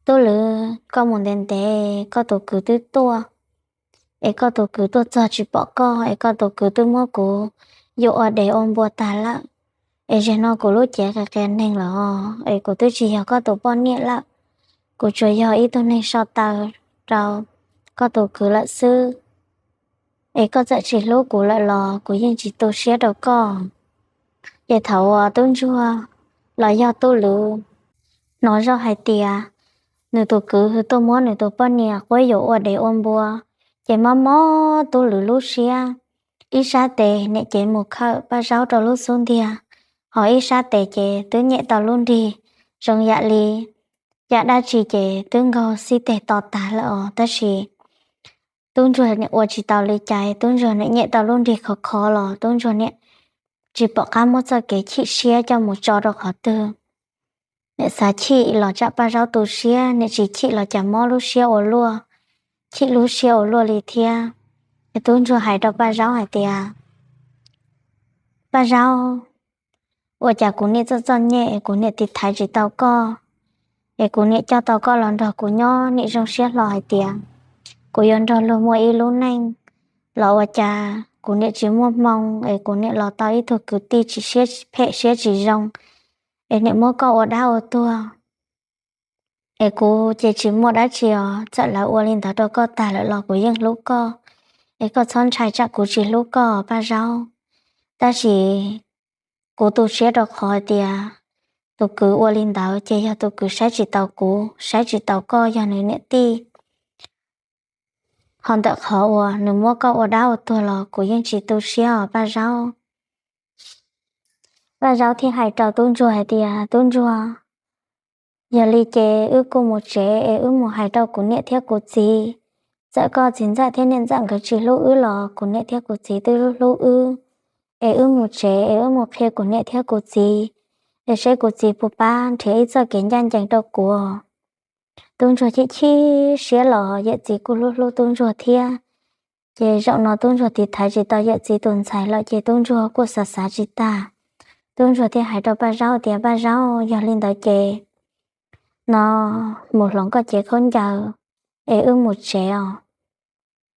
Tub Lwm, koj mus ntev ntev koj tus kwv twb tuaj, es koj tus kwv tuaj txog tsis pom koj, es koj tus kwv twb muab kuv yuam ua dev ua npua tag lawm. Es zaum no kuv lub cev qias qias neeg lawm os, es kuv twb tsis yog koj tus poj niam lawm, kuv tsuas yog ib tug neeg sau taw rau koj tus kwv lawm xwb. Es koj txawm tsis hlub kuv lawm los kuv yeej tsis tu siab rau koj. Ces thaum uas Tub Ntsuag los yog Tub Lwm hnov zoj hais tias nws tus kwv tuaj muab nws tus poj niam quab yuam ua dev ua npua, ces mob mob Tub Lwm lub siab. Ib sab tes niam cev mus khawm Paj Zaub rau lub xub ntiag, ho ib sab tes ces twb nyem tau lub nrig zoo yam li yam dab tsi ces twb nkaug xib teg to tag lawm os. Tab sis Tub Ntsuag niam ua tsis tau li cas, Tub Ntsuag niam nyem tau lub nrig khov kho los Tub Ntsuag niam tsis pom qab muab txoj kev chim siab coj mus tso rau qhov twg. Niam xav chim los tsam Paj Zaub tu siab, niam tsis chim los cas mob lub siab ua luaj, chim lub siab ua luaj li thiab. Es Tub Ntsuag hais rau Paj Zaub hais tias, Paj Zaub, ua cas kuv niam txom txom nyem es kuv niam tiv thaiv tsis tau koj, es kuv niam coj tau koj los nrog kuv nyob, niam zoo siab hlo hais tias kuv yuav nrog luag muaj ib lub neej, los ua cas kuv niam tsis muaj hmoo es kuv niam los tau ib tug kwv tij tsis siab phem siab tsis zoo, es niam muab koj ua dab ua tuag. Es kuv ces tsis muaj dab tsi os, txawm lawv ua li ntawd rau koj tag lawm los kuv yeej hlub koj, es koj txhob ntshai tsam kuv tsis hlub koj Paj Zaub. Tab sis kuv tu siab rau qhov tias tus kwv ua li ntawd ces yog tus kwv saib tsis taus kuv, saib tsis taus koj yog nws niam tij. Ho ntawm qhov uas nws muab koj ua dab ua tuag los kuv yeej tsis tu siab os Paj Zaub. Paj Zaub thiaj hais rau Tub Ntsuag hais tias, Tub Ntsuag, yog li ces wb kuj mus tsev es wb mus hais rau kuv niam thiab kuv txiv. Txawm koj txiv ntxawm thiab niam ntxawm nkawd tsis hlub wb los kuv niam thiab kuv txiv twb hlub hlub wb. Es wb mus tsev es wb mus qhia kuv niam thiab kuv txiv, es seb kuv txiv puas pab nrhiav ib txoj kev ncaj ncees rau kuv. Tub Ntsuag chim chim siab los yawm txiv kuj hlub hlub Tub Ntsuag thiab. Ces zaum no Tub Ntsuag tiv thaiv tsis tau yawm txiv tus ntxhais lawm ces Tub Ntsuag kuj xav xav tsis tag. Tub Ntsuag thiaj hais rau Paj Zaub tias, Paj Zaub, yog li ntawd ces no mus hloov koj cev khaub ncaws es wb mus tsev os.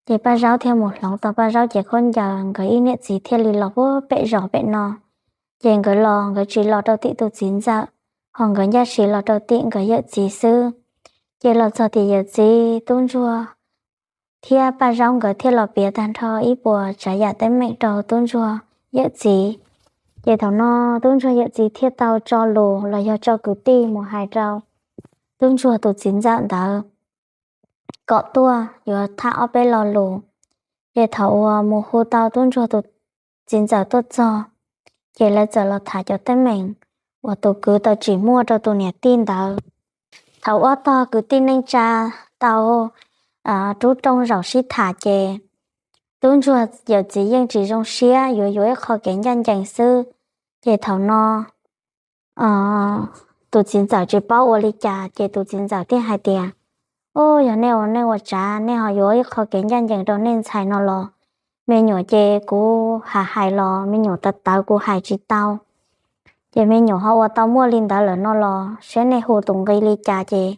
Ces Paj Zaub thiaj mus hloov tau Paj Zaub cev khaub ncaws, nkawd ib niam txiv thiaj li los puag pem zos pem no. Ces nkawd los nkawd tsis los rau tim tus txiv ntxawm, ho nkawd ncaj sis los rau tim nkawd yawm txiv xwb. Ces los txog tim yawm txiv, Tub Ntsuag thiab Paj Zaub nkawd thiaj los piav tag nrho ib puas tsav yam teeb meem rau Tub Ntsuag yawm txiv. Ces thaum no Tub Ntsuag yawm txiv thiaj tau tso lus los yog tso kwv tij mus hais rau Tub Ntsuag tus txiv ntxawm ntawd kom tuaj yuav tham ob peb lo lus. Ces thaum uas mus hu tau tub ntsuag tus txiv ntxawm tuaj txog, ces lawv txawm los tham cov teeb meem uas tus kwv tau tsim muaj rau tus niam tij ntawd. Thaum ob tog kwv tij neej tsa tau rub rooj zaum sib tham ces tub ntsuag yawm txiv yeej tsis zoo siab, yuav yuav ib qho kev ncaj ncees xwb. Ces thaum no tus txiv ntxawm tsis paub ua li cas ces tus txiv ntxawm thiaj hais tias, Ub, yog nej ua neej ua tsav nej ho yuav ib qho kev ncaj ncees rau nej ntxhais no los, me nyuam ces kuv hais hais los me nyuam tawv tawv kuv hais tsis tau. Ces me nyuam ho ua tau muaj li ntawd lawm no los saib nej hu tus nqi li cas ces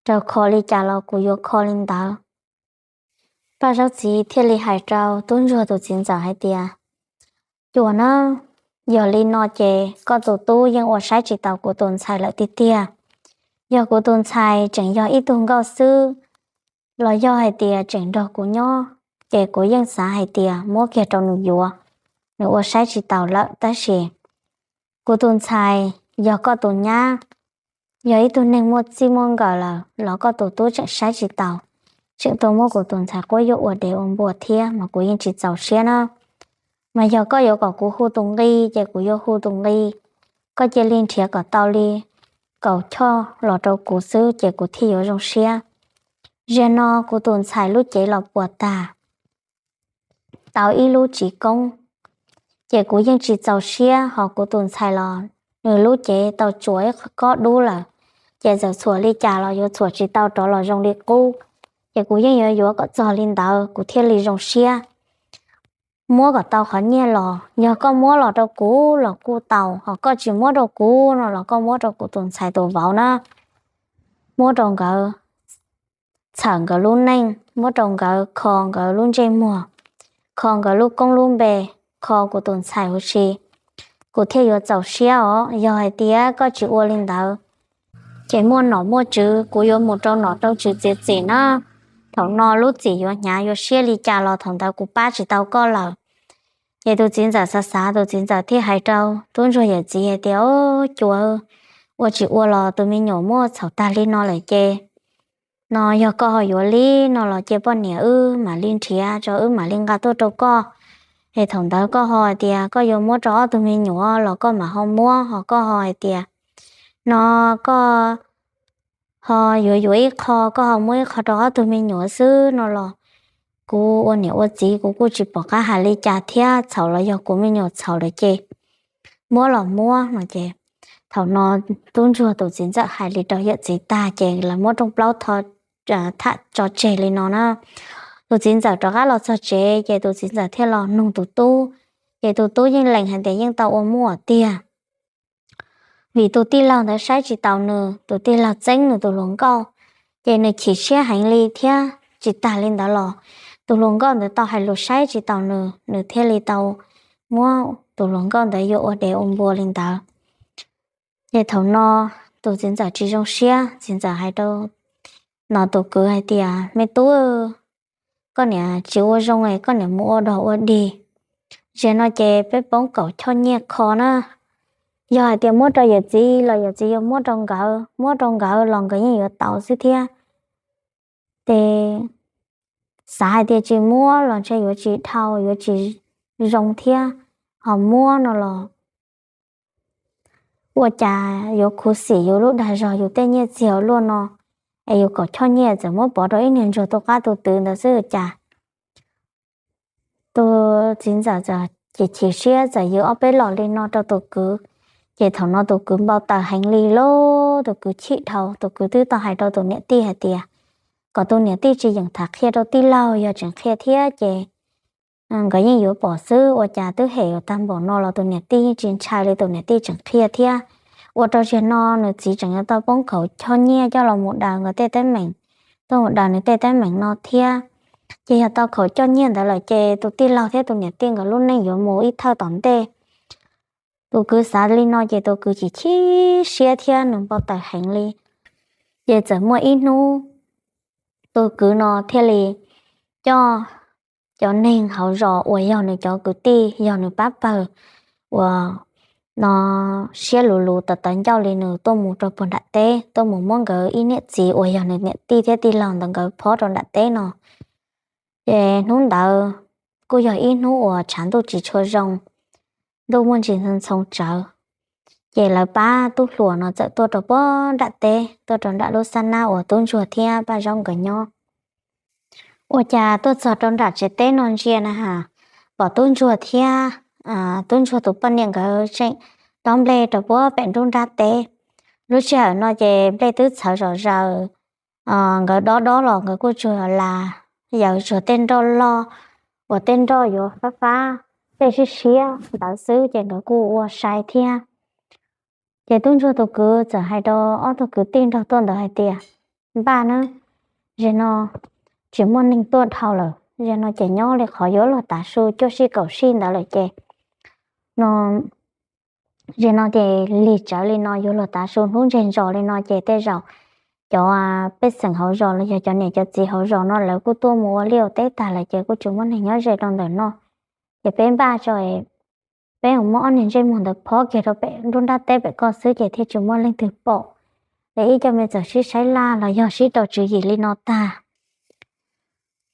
raug kho li cas los kuv yuav kho li ntawd. Paj zaub txiv thiaj li hais rau tub ntsuag tus txiv ntxawm hais tias, Cuas na, yog li no ces koj tus tub yeej ua saib tsis taus kuv tus ntxhais lawm tiag tiag. Yog kuv tus ntxhais tseem yog ib tug nkauj xwb los yog hais tias tseem nrog kuv nyob, ces kuv yeej xav hais tias muab kiag rau nws yuav, nws ua saib tsis taus lawm. Tab sis kuv tus ntxhais yog koj tus nyab, yog ib tug neeg muaj txij muaj nkawm lawm los koj tus tub tseem saib tsis taus, tseem tuaj muab kuv tus ntxhais quab yuam ua dev ua npua thiab mas kuv yeej tsis txaus siab na. Mas yog koj yuav kom kuv hu tus nqi ces kuv yuav hu tus nqi. Koj cia li nrhiav kom tau li kaum choj los rau kuv xwb ces kuv thiaj yuav zoo siab. Zaum no kuv tus ntxhais lub cev los puas tag tau ib lub tsiv koob, ces kuv yeej tsis txaus siab. Ho kuv tus ntxhais los nws lub cev tau tsuas ib kob dub lawm, ces txawm txhuam li cas los yuav txhuam tsis tau rov los zoo li qub. Ces kuv yeej yuav yuav kom txog li ntawd kuv thiaj li zoo siab. Muab kom tau qhov nyiaj los, yog koj muab los rau kuv los kuj tau, ho koj tsis muab rau kuv no los koj muab rau kuv tus ntxhais tus vauv na. Muab rau nkawd txhawm nkawd lub neej, muab rau nkawd kho nkawd lub ntsej muag, kho nkawd lub koob lub npe, kho kuv tus ntxhais huv si, kuv thiaj yuav txaus siab os. Yog hais tias koj tsis ua li ntawd, ces muaj nom muaj tswv, kuv yuav mus rau nom rau tswv txiav txim na. Thaum no lub txim yuav hnyav yuav siab li cas los thaum ntawd kuv pab tsis tau koj lawm. Ces tus txiv ntxawm xav xav, tus txiv ntxawm thiaj hais rau tub ntsuag yawm txiv hais tias, Au, Cuas, ua tsis ua los tus me nyuam muaj txhaum tag li no lawm ces, no yog koj ho yuav li no los cia poj niam wb mam li nrhiav tso, wb mam li nqa tuaj rau koj. Es thaum ntawd koj ho hais tias koj yuav muab rau ob tug me nyuam los koj mam ho muab, ho koj ho hais tias no koj ho yuav yuav ib qho, koj ho muab ib qho rau ob tug me nyuam xwb no los kuv ua niam ua txiv kuv kuj tsis pom qab hais li cas thiab, txhaum los yog kuv me nyuam txhaum lawm ces muab los muab no ces. Thaum no tub ntsuag tus txiv ntxawm hais li rau yawm txiv tag ces lawv muab rooj plaub tho tham tso tseg li no na. Tus txiv ntxawm rov qab los txog tsev ces tus txiv ntxawm thiaj los nug tus tub, ces tus tub yeej lees hais tias yeej tau ua muaj tiag. Vim tus tij laug ntawd saib tsis taus nws, tus tij laug txeeb nws tus hluas nkauj, ces nws chim siab heev li thiab. Tsis tag li ntawd los tus hluas nkauj ntawd tau hais lus saib tsis taus nws, nws thiaj li tau muab tus hluas nkauj ntawd yuav ua dev ua npua li ntawd. Ces thaum no tus txiv ntxawm tsis zoo siab, txiv ntxawm hais rau no tus kwv hais tias, Me tub, koj niam tsis ua zoo es koj niam mus ua dog ua dig. Zaum no ces peb poob kaum choj nyiaj kho na. Yog hais tias muab rau yawm txiv los yawm txiv yuav muab rau nkawd, muab rau nkawd los nkawd yeej yuav tau xwb thiab. Ces xav hais tias tsis muab los ntshe yuav tsis dhau, yuav tsis zoo thiab, ho muab no los ua cas yuav khuv xim yus lub dag zog yus tej nyiaj txiag ua luaj no, es yus kaum choj nyiaj txawm muab pov rau ib niag ntsuag tu qab tu twv ntawd xwb cas. Tus txiv ntxawm txawm chim chim siab txawm yws ob peb los li no rau tus kwv. Ces thaum no tus kwv npau taws heev li lauj, tus kwv chim dhau, tus kwv twb tau hais rau tus niam tij hais tias kom tus niam tij tsis yeem tham qhia rau tij laug, yog tseem qhia thiab ces nkawd yeej yuav pom xwb, ua cas twb hem yuav tag npaum no los tus niam tij yeej tsis ntshai li, tus niam tij tseem qhia thiab. Ua rau zaum no nws txiv tseem yuav tau poob kaum choj nyiaj coj los mus daws nkawd tej teeb meem, tuaj mus daws nws tej teeb meem no thiab. Ces yog tau kaum choj nyiaj ntawd lawm ces tus tij laug thiab tus niam tij nkawd lub neej yuav mus ib thawj tom ntej. Tus kwv xav li no ces tus kwv chim chim siab thiab nws npau taws heev li. Ces txawm muaj ib hnub tus kwv no thiaj li coj cov neeg hauv zos uas yog nws cov kwv tij, yog nws pab pawg uas no siab luv luv tawv tawv ncauj li nws tuaj mus rau puag nram teb, tuaj mus muab nkawd ib niam txiv uas yog nws niam tij thiab tij laug ntawd nkawd phob rau nram teb no. Ces hnub ntawd kuj yog ib hnub uas tshav ntuj tsis tshua zoo, ntuj muaj ntsis ntxhoo tsawv. Ces lawv pab tub hluas no txawm tuaj rau puag nram teb, tuaj rau nram lub xab nab uas tub ntsuag thiab Paj Zaub nkawd nyob. Ua cas tuaj txog rau nram tsev teb no ntsia na has, pom tub ntsuag thiab tub ntsuag tus poj niam nkawd tseem dob nplej rau puag pem nruab nrab teb. Lub sij hawm no ces nplej twb txhawv zom zaws, nkawd dob dob los nkawd kuj tsuas las, yawm tsuas tej nroj loj uas tej nroj yuav fab fab, tej siab siab ntawd xwb ces nkawd kuj ua sai thiab. Ces tub ntsuag tus kwv txawm hais rau ob tug kwv tij nrog tuaj ntawd hais tias, Npaj nawb, zaum no tsis muaj neeg tuaj dhau lawm, zaum no ces nyob li qhov yuav luag tav su cuaj sij kaum sij ntawd lawm ces no, zaum no ces lig tsawv li no yuav luag tav su hnub ntseg ntsos li no ces tej zaum cov pej xeem hauv zos los yog cov niam cov txiv hauv zos no lawv kuj tuaj mus ua liaj ua teb tag lawm ces kuj tsis muaj neeg nyob ze rau ntawm no. Ces peb npaj tso, peb mus muab ob niag ntsej muag ntawd phob kiag rau pem nruab nrab teb pem koj xwb ces thiaj tsis muaj leej twg pom. Ces ib co me txawm sib saib laj los yog sib rau tswv yim li no tag,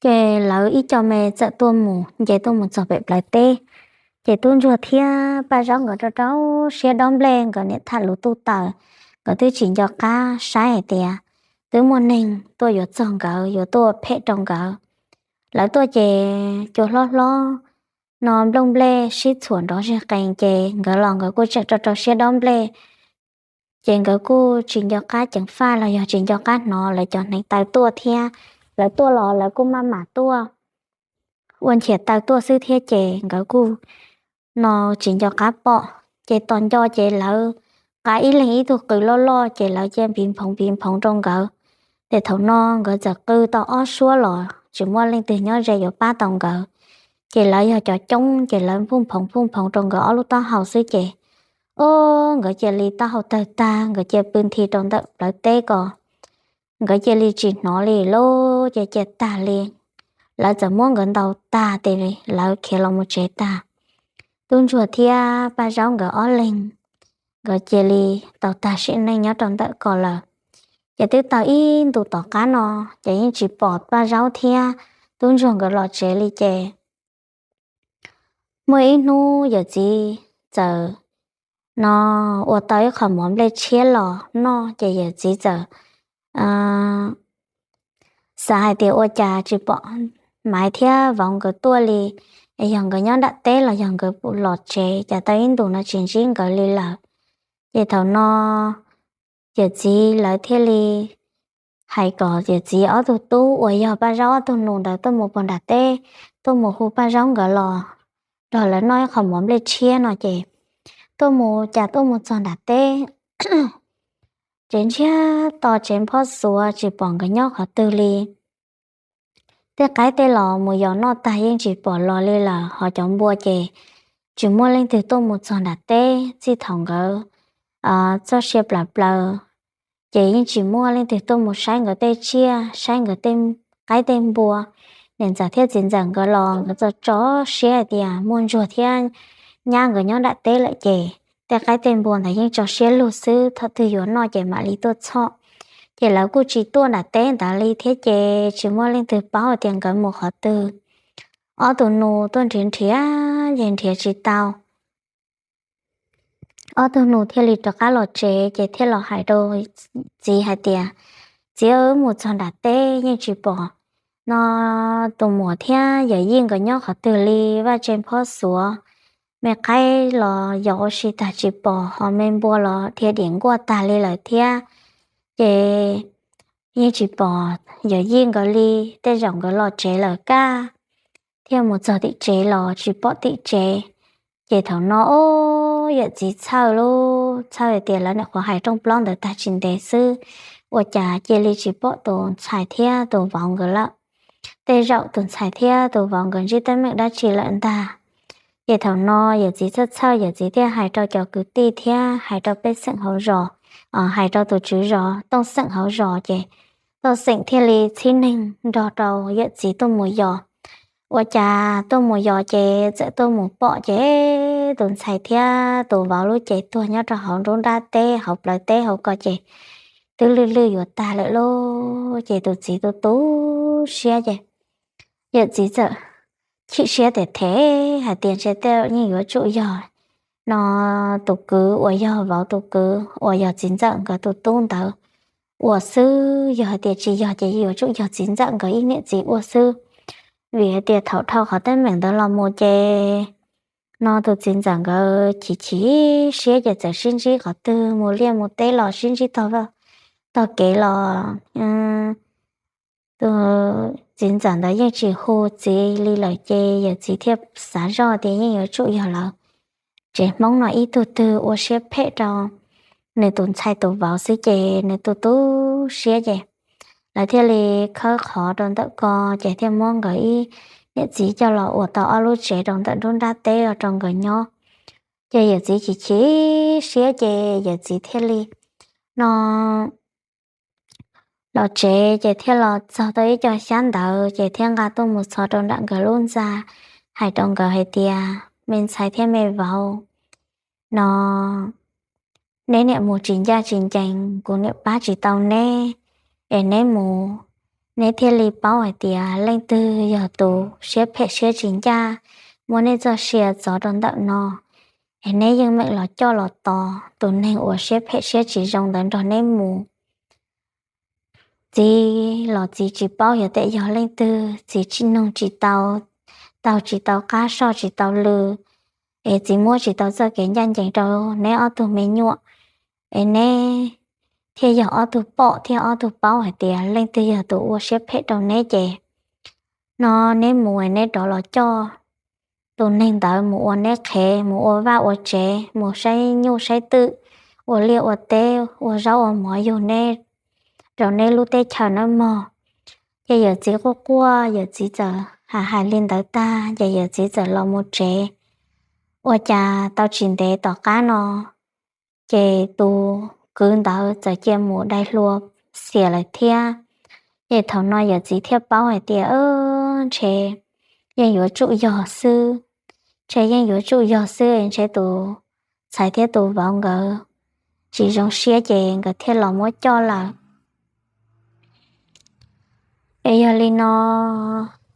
ces lawv ib co me txawm tuaj mus nce tuaj mus txog pem plawv teb. Ces tub ntsuag thiab Paj Zaub nkawd rau rau siab dob nplej, nkawd niam tham lus tuj taws, nkawd twb tsis nco qab saib hais tias twb muaj neeg tuaj yuav txog nkawd, yuav tuaj phem rau nkawd. Lawv tuaj ces cua hlob hlob no nplooj nplej sib txhuam nrov zeg qees ces nkawd los nkawd kuj tseem rau rau siab dob nplej. Ces nkawd kuj tsis nco qab ceev faj los yog tsis nco qab hnov lawv cov hneev taw tuaj thiab. Lawv tuaj los lawv kuj maj mam tuaj ua nchias taw tuaj xwb thiab ces nkawd kuj no tsis nco qab pom. Ces tos nco ces lawv qa ib leeg ib tug qws loj loj ces lawv cia piv nphoov piv nphoov rau nkawd. Ces thaum no nkawd txawm qw tau ob suab los tsis muaj leej twg nyob ze yuav pab tau nkawd. Ces lawv yog cov coob ces lawv phuj nphoov phuj nphoov rau nkawd ob lub taub hau xwb ces, o, nkawd cia li taub hau tawg tag, nkawd cia pw nthi rau ntawm plawv teb ko. Nkawd cia li tsis hnov li lauj, ces cia tag li. Lawv txawm muab nkawd ntaus tag tes lawv khiav los mus tsev tag. Tub ntsuag thiab Paj Zaub nkawd ob leeg, nkawd cia li tau tag sim neej nyob rau ntawm ko lawm. Ces twb tau ib ntus tom qab no, ces yeej tsis pom Paj Zaub thiab tub ntsuag nkawd los tsev li ces muaj ib hnub yawm txiv txawm no ua tau ib qho mov nplej tshiab los noj ces yawm txiv txawm xav hais tias ua cas tsis pom Maiv thiab vauv nkawd tuaj li, yog nkawd nyob nram teb los yog nkawd los tsev, cas tau ib ntus no tsis ntsib nkawd li lawm. Ces thaum no yawm txiv lawv thiaj li hais kom yawm txiv ob tug tub uas yog Paj Zaub ob tug nus ntawd tuaj mus puag nram teb, tuaj mus hu Paj Zaub nkawd los nrog lawv noj ib qho mov nplej tshiab no ces tuaj mus cas tuaj mus txog nram teb, tsev ntsiag to tsev nphob xuav tsis pom nkawd nyob qhov twg li. Tej qaib tej los mus yos noj tag yeej tsis pom los li lawm, ho cov npua ces tsis muaj leej twg tuaj mus txog nram teb txij thaum nkawd txoj sia plaws plaws, ces yeej tsis muaj leej twg tuaj mus saib nkawd tej tsiaj, saib nkawd tej qaib tej npua. Niam ntxawm thiab txiv ntxawm nkawd los nkawd txo tso siab hais tias muaj ntsuag thiab nyab nkawd nyob nram teb lawm ces tej qaib tej npua ntawd yeej tso siab lug xwb, thaum twg yuav noj ces mam li tuaj txhom. Ces lawv kuj tsis tuaj nram teb ntawd li thiab ces tsis muaj leej twg paub tias nkawd mus qhov twg. Ob tug nus tuaj nrhiav nrhiav ces nrhiav tsis tau. Ob tug nus thiaj li rov qab los tsev ces thiaj los hais rau txiv hais tias, Txiv, wb mus txog nram teb yeej tsis pom no tus muam thiab yawm yij nkawd nyob qhov twg li, vaj tse nphob xuav, me qaib los yos ua si tag tsis pom, ho me npua los dhia diam nkuaj tag li lawm thiab. Ces yeej tsis pom yawm yij nkawd li, tej zaum nkawd los tsev lawm kaj, thiaj mus txog tim tsev los tsis pom tim tsev. Ces thaum no, o, yawm txiv txhawj lauj, txhawj tias lawv nyuam qhuav hais rooj plaub ntawd tag tsis ntev xwb, ua cas cia li tsis pom tus ntxhais thiab tus vauv nkawd lawm. Tej zaum tus ntxhais thiab tus vauv nkawd ntsib teeb meem dab tsi lawm ntag. Ces thaum no yawm txiv txhawj txhawj, yawm txiv thiaj hais rau cov kwv tij thiab hais rau pej xeem hauv zos, hais rau tus tswv zos, Tooj xeem hauv zos, ces Tooj xeem thiaj li txhib neeg nrog rau yawm txiv tuaj mus yos. Ua cas tuaj mus yos ces txawm tuaj mus pom ces tus ntxhais thiab tus vauv lub cev tuag nyob rau hauv nruab nrab teb, hauv plawv teb hauv ko ces twb lwj lwj yuav tag lawm lauj. Ces tus txiv tu tu siab ces yawm txiv txawm chim siab tes them hais tias ntshe tej yeej yuav tsum yog no tus kwv uas yog vauv tus kwv uas yog txiv ntxawm nkawd tus tub ntawd ua xwb. Yog hais tias tsis yog ces yuav tsum yog txiv ntxawm nkawd ib niam txiv ua xwb, vim hais tias thaum dhau qhov teeb meem ntawd los mus ces no tus txiv ntxawm nkawd chim chim siab ces txawm sib ntsib qhov twg, mus liaj mus teb los sib ntsib tog kev los tus txiv ntxawm ntawd yeej tsis hu txiv li lawm ces yawm txiv thiaj xav zoj tias yeej yuav tsum yog lawv tsev Hmoob no ib tug twg ua siab phem rau nws tus ntxhais tus vauv xwb ces nws tu tu siab ces lawv thiaj li khawb qhov rau ntawm ko ces thiaj muab nkawd ib niam txiv coj los ua tau ob lub tsev rau ntawm nruab nrab teb rau nkawd nyob. Ces yawm txiv chim chim siab ces yawm txiv thiaj li no los tsev ces thiaj los txog tau ib co xyab ntawv ces thiaj nqa tuaj mus txhos rau nram nkawd lub ntxa, hais rau nkawd hais tias, me ntxhais thiab me vauv, no neb niam mus tsis ncaj tsis ncees, kuv niam pab tsis tau neb, es neb mus neb thiaj li paub hais tias leej twg yog tus siab phem siab tsis ncaj muab neb txoj sia txov rau ntawm no, es neb yeej meem los coj los tos tus neeg uas siab phem siab tsis zoo ntawd nrog neb mus. Txiv los txiv tsis paub yog tej yog leej twg, txiv tsis nug tsis tau, taug tsis tau qab soj tsis tau lw, es txiv muab tsis tau txoj kev ncaj ncees rau neb ob tug me nyuam, es neb thiaj yog ob tug pom thiab ob tug paub hais tias leej twg yog tus ua siab phem rau neb ces no neb mus es neb rov los coj tus neeg ntawd mus ua neb qhev, mus ua vaj ua tsev, mus saib nyuj saib twm, ua liaj ua teb, ua zaub ua mov yug neb rau neb lub teb chaws nawb mog. Ces yawm txiv quaj quaj, yawm txiv txawm hais hais li ntawd tag ces yawm txiv txawm los mus tsev. Ua cas tau tsis ntev tom qab no ces tus kwv ntawd txawm cia mus dai hlua xiam lawm thiab. Ces thaum no yawm txiv thiaj paub hais tias ntshe yeej yuav tsum yog xwb, ntshe yeej yuav tsum yog xwb, ntshe tus ntxhais thiab tus vauv nkawd tsis zoo siab ces nkawd thiaj los muab coj lawm. Es yog li no,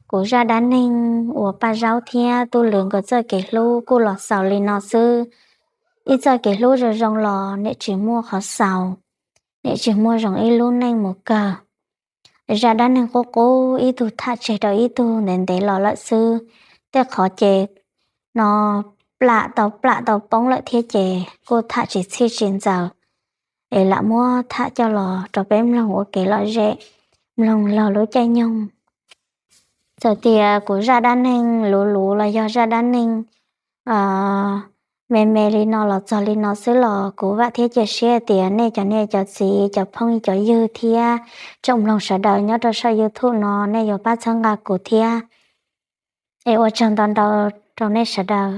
kuv zaj dab neeg uas Paj Zaub thiab Tub Lwm nkawd txoj kev hlub kuj los xaus li no xwb. Ib txoj kev hlub zoo zoo los niam tsis muaj qhov xaus, niam tsis muaj zoo ib lub neej mus kawg. Zaj dab neeg qub qub ib tug tham tseg rau ib tug ntev ntev los lawm xwb. Tej qhov ces no plam tau plam tau poob lawm thiab ces kuj tham tsis txhij tsis ntxaws, es lam muab tham coj los rau peb mloog ua kev lom zem, mloog laug lub caij nyoog. Txawm tias kuv zaj dab neeg luv luv los yog zaj dab neeg me me li no los txog li no xwb los kuv vam thiab cia siab tias nej cov niam cov txiv cov phooj cov ywg thiab tsoom mloog sawv daws nyob rau saum YouTube no nej yuav pab txhawb nqa kuv thiab. Es ua tsaug ntau ntau rau nej sawv daws.